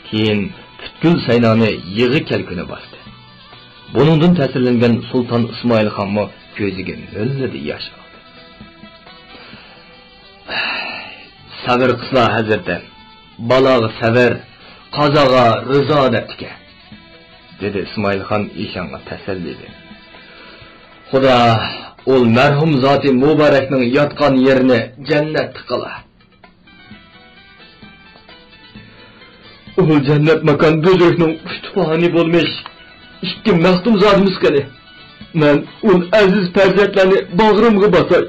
كېيىن پۈتكۈل سەينانى يىغا كەلكۈنى باستى. بۇنىڭدىن تەسىرلەنگەن سۇلتان ئىسمائىل خانمۇ كۆزىگە مۆللىدە ياش ئالدى. سەۋر قىسلا ھەزرىتىم، بالاغا سەۋر، قازاغا رىزا دەپتىكەن، دېدى ئىسمائىل خان ئىشانغا تەسەللى بېرىپ. خۇدا ئۇل مەرھۇم زاتى مۇبارەكنىڭ ياتقان يېرىنى جەننەتتە قىلا. ئۇل جەننەت ماكان بۈزرۈكنىڭ ئۇشتۇپانى بولمىش ئىككى مەختۇمزادىمىز قېنى؟ مەن ئۇل ئەزىز پەرزەنتلەرنى باغرىمغا باساي.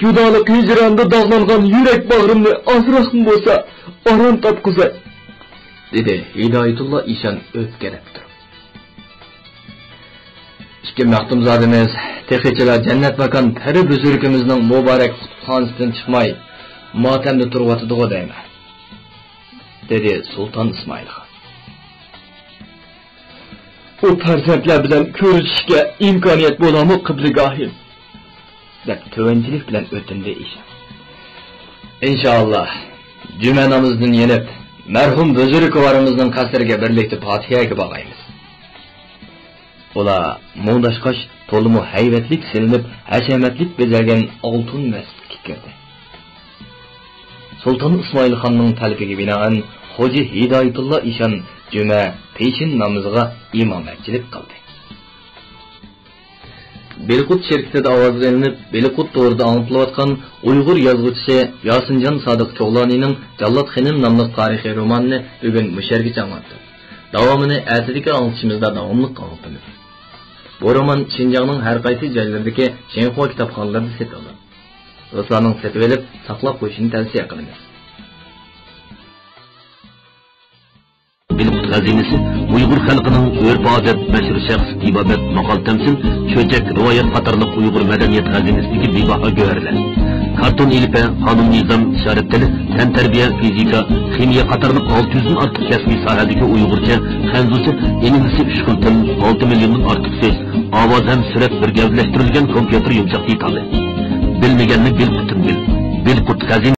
جۇدالىق ھىجراندا داغلانغان يۈرەك باغرىمنى ئازراقمۇ بولسا ئارام تاپقۇزاي، دېدى ھىدايەتۇللا ئىشان ئۆپكىلەپ تۇرۇپ. ئىككى مەختۇمزادىمىز تېخىچىلا جەننەت ماكان پىرى بۈزرۈكىمىزنىڭ مۇبارەك قۇتۇپخانىسىدىن چىقماي، ماتەمدە تۇرۇۋاتىدىغۇ دەيمەن، دېدى سۇلتان ئىسمائىل خان. ئۇ پەرزەنتلەر بىلەن كۆرۈشۈشكە ئىمكانىيەت بولامۇ، قىبلىگاھىم؟ دەپ تۆۋەنچىلىك بىلەن ئۆتۈندى ئىشان. ئىنشائاللا، جۈمە نامىزىدىن يېنىپ، مەرھۇم بۈزرۈكۋارىمىزنىڭ قەسرىگە بىرلىكتە پاتىھەگە باغايمىز. ئۇلار مۇڭداشقاچ تولىمۇ ھەيۋەتلىك سېلىنىپ، ھەشەمەتلىك بېزەلگەن ئالتۇن مەسچىتكە كىردى. سۇلتان ئىسمائىل خاننىڭ تەلىپىگە بىنائەن، خوجا ھىدايەتۇللا ئىشان جۈمە پېشىن نامىزىغا ئىمامەتچىلىك قىلدى. بېلىققۇت شىركىتىدە ئاۋازغا ئېلىنىپ، بېلىققۇت تورىدا ئاڭلىتىلىۋاتقان ئۇيغۇر يازغۇچىسى ياسىنجان سادىق چوغلانىنىڭ جاللات خېنىم ناملىق تارىخىي رومانىنى بۈگۈن مۇشۇ يەرگىچە ئاڭلاتتۇق. داۋامىنى ئەتىدىكى ئاڭلىتىشىمىزدا داۋاملىق ئاڭلىتىمىز. بۇ رومان شىنجاڭنىڭ ھەر قايسى جايلىرىدىكى شىنخۇا كىتابخانىلىرىدا سېتىلىدۇ. دوستلارنىڭ سېتىۋېلىپ، ساقلاپ قويۇشىنى تەۋسىيە قىلىمىز. بېلىققۇت خەزىنىسى ئۇيغۇر خەلقىنىڭ ئۆرپ-ئادەت، مەشھۇر شەخس، تېبابەت، ماقال-تەمسىل، چۆچەك، رىۋايەت قاتارلىق ئۇيغۇر مەدەنىيەت خەزىنىسىدىكى بىباھا گۆھەرلەر. كارتون ئېلىپبە، قانۇن-نىزام، ئىشارەت تىلى، تەنتەربىيە، فىزىكا، خىمىيە قاتارلىق ئالتە يۈزدىن ئارتۇق كەسپىي ساھەدىكى ئۇيغۇرچە، خەنزۇچە، ئىنگلىزچە ئۈچ خىل تىل، ئالتە مىليوندىن ئارتۇق سۆز، ئاۋاز ھەم سۈرەت بىر گەۋدىلەشتۈرۈلگەن كومپيۇتېر يۇمشاق دېتالى. بىلمىگەننى بىلقۇتتىن بىل. بىلقۇت خەزىنە.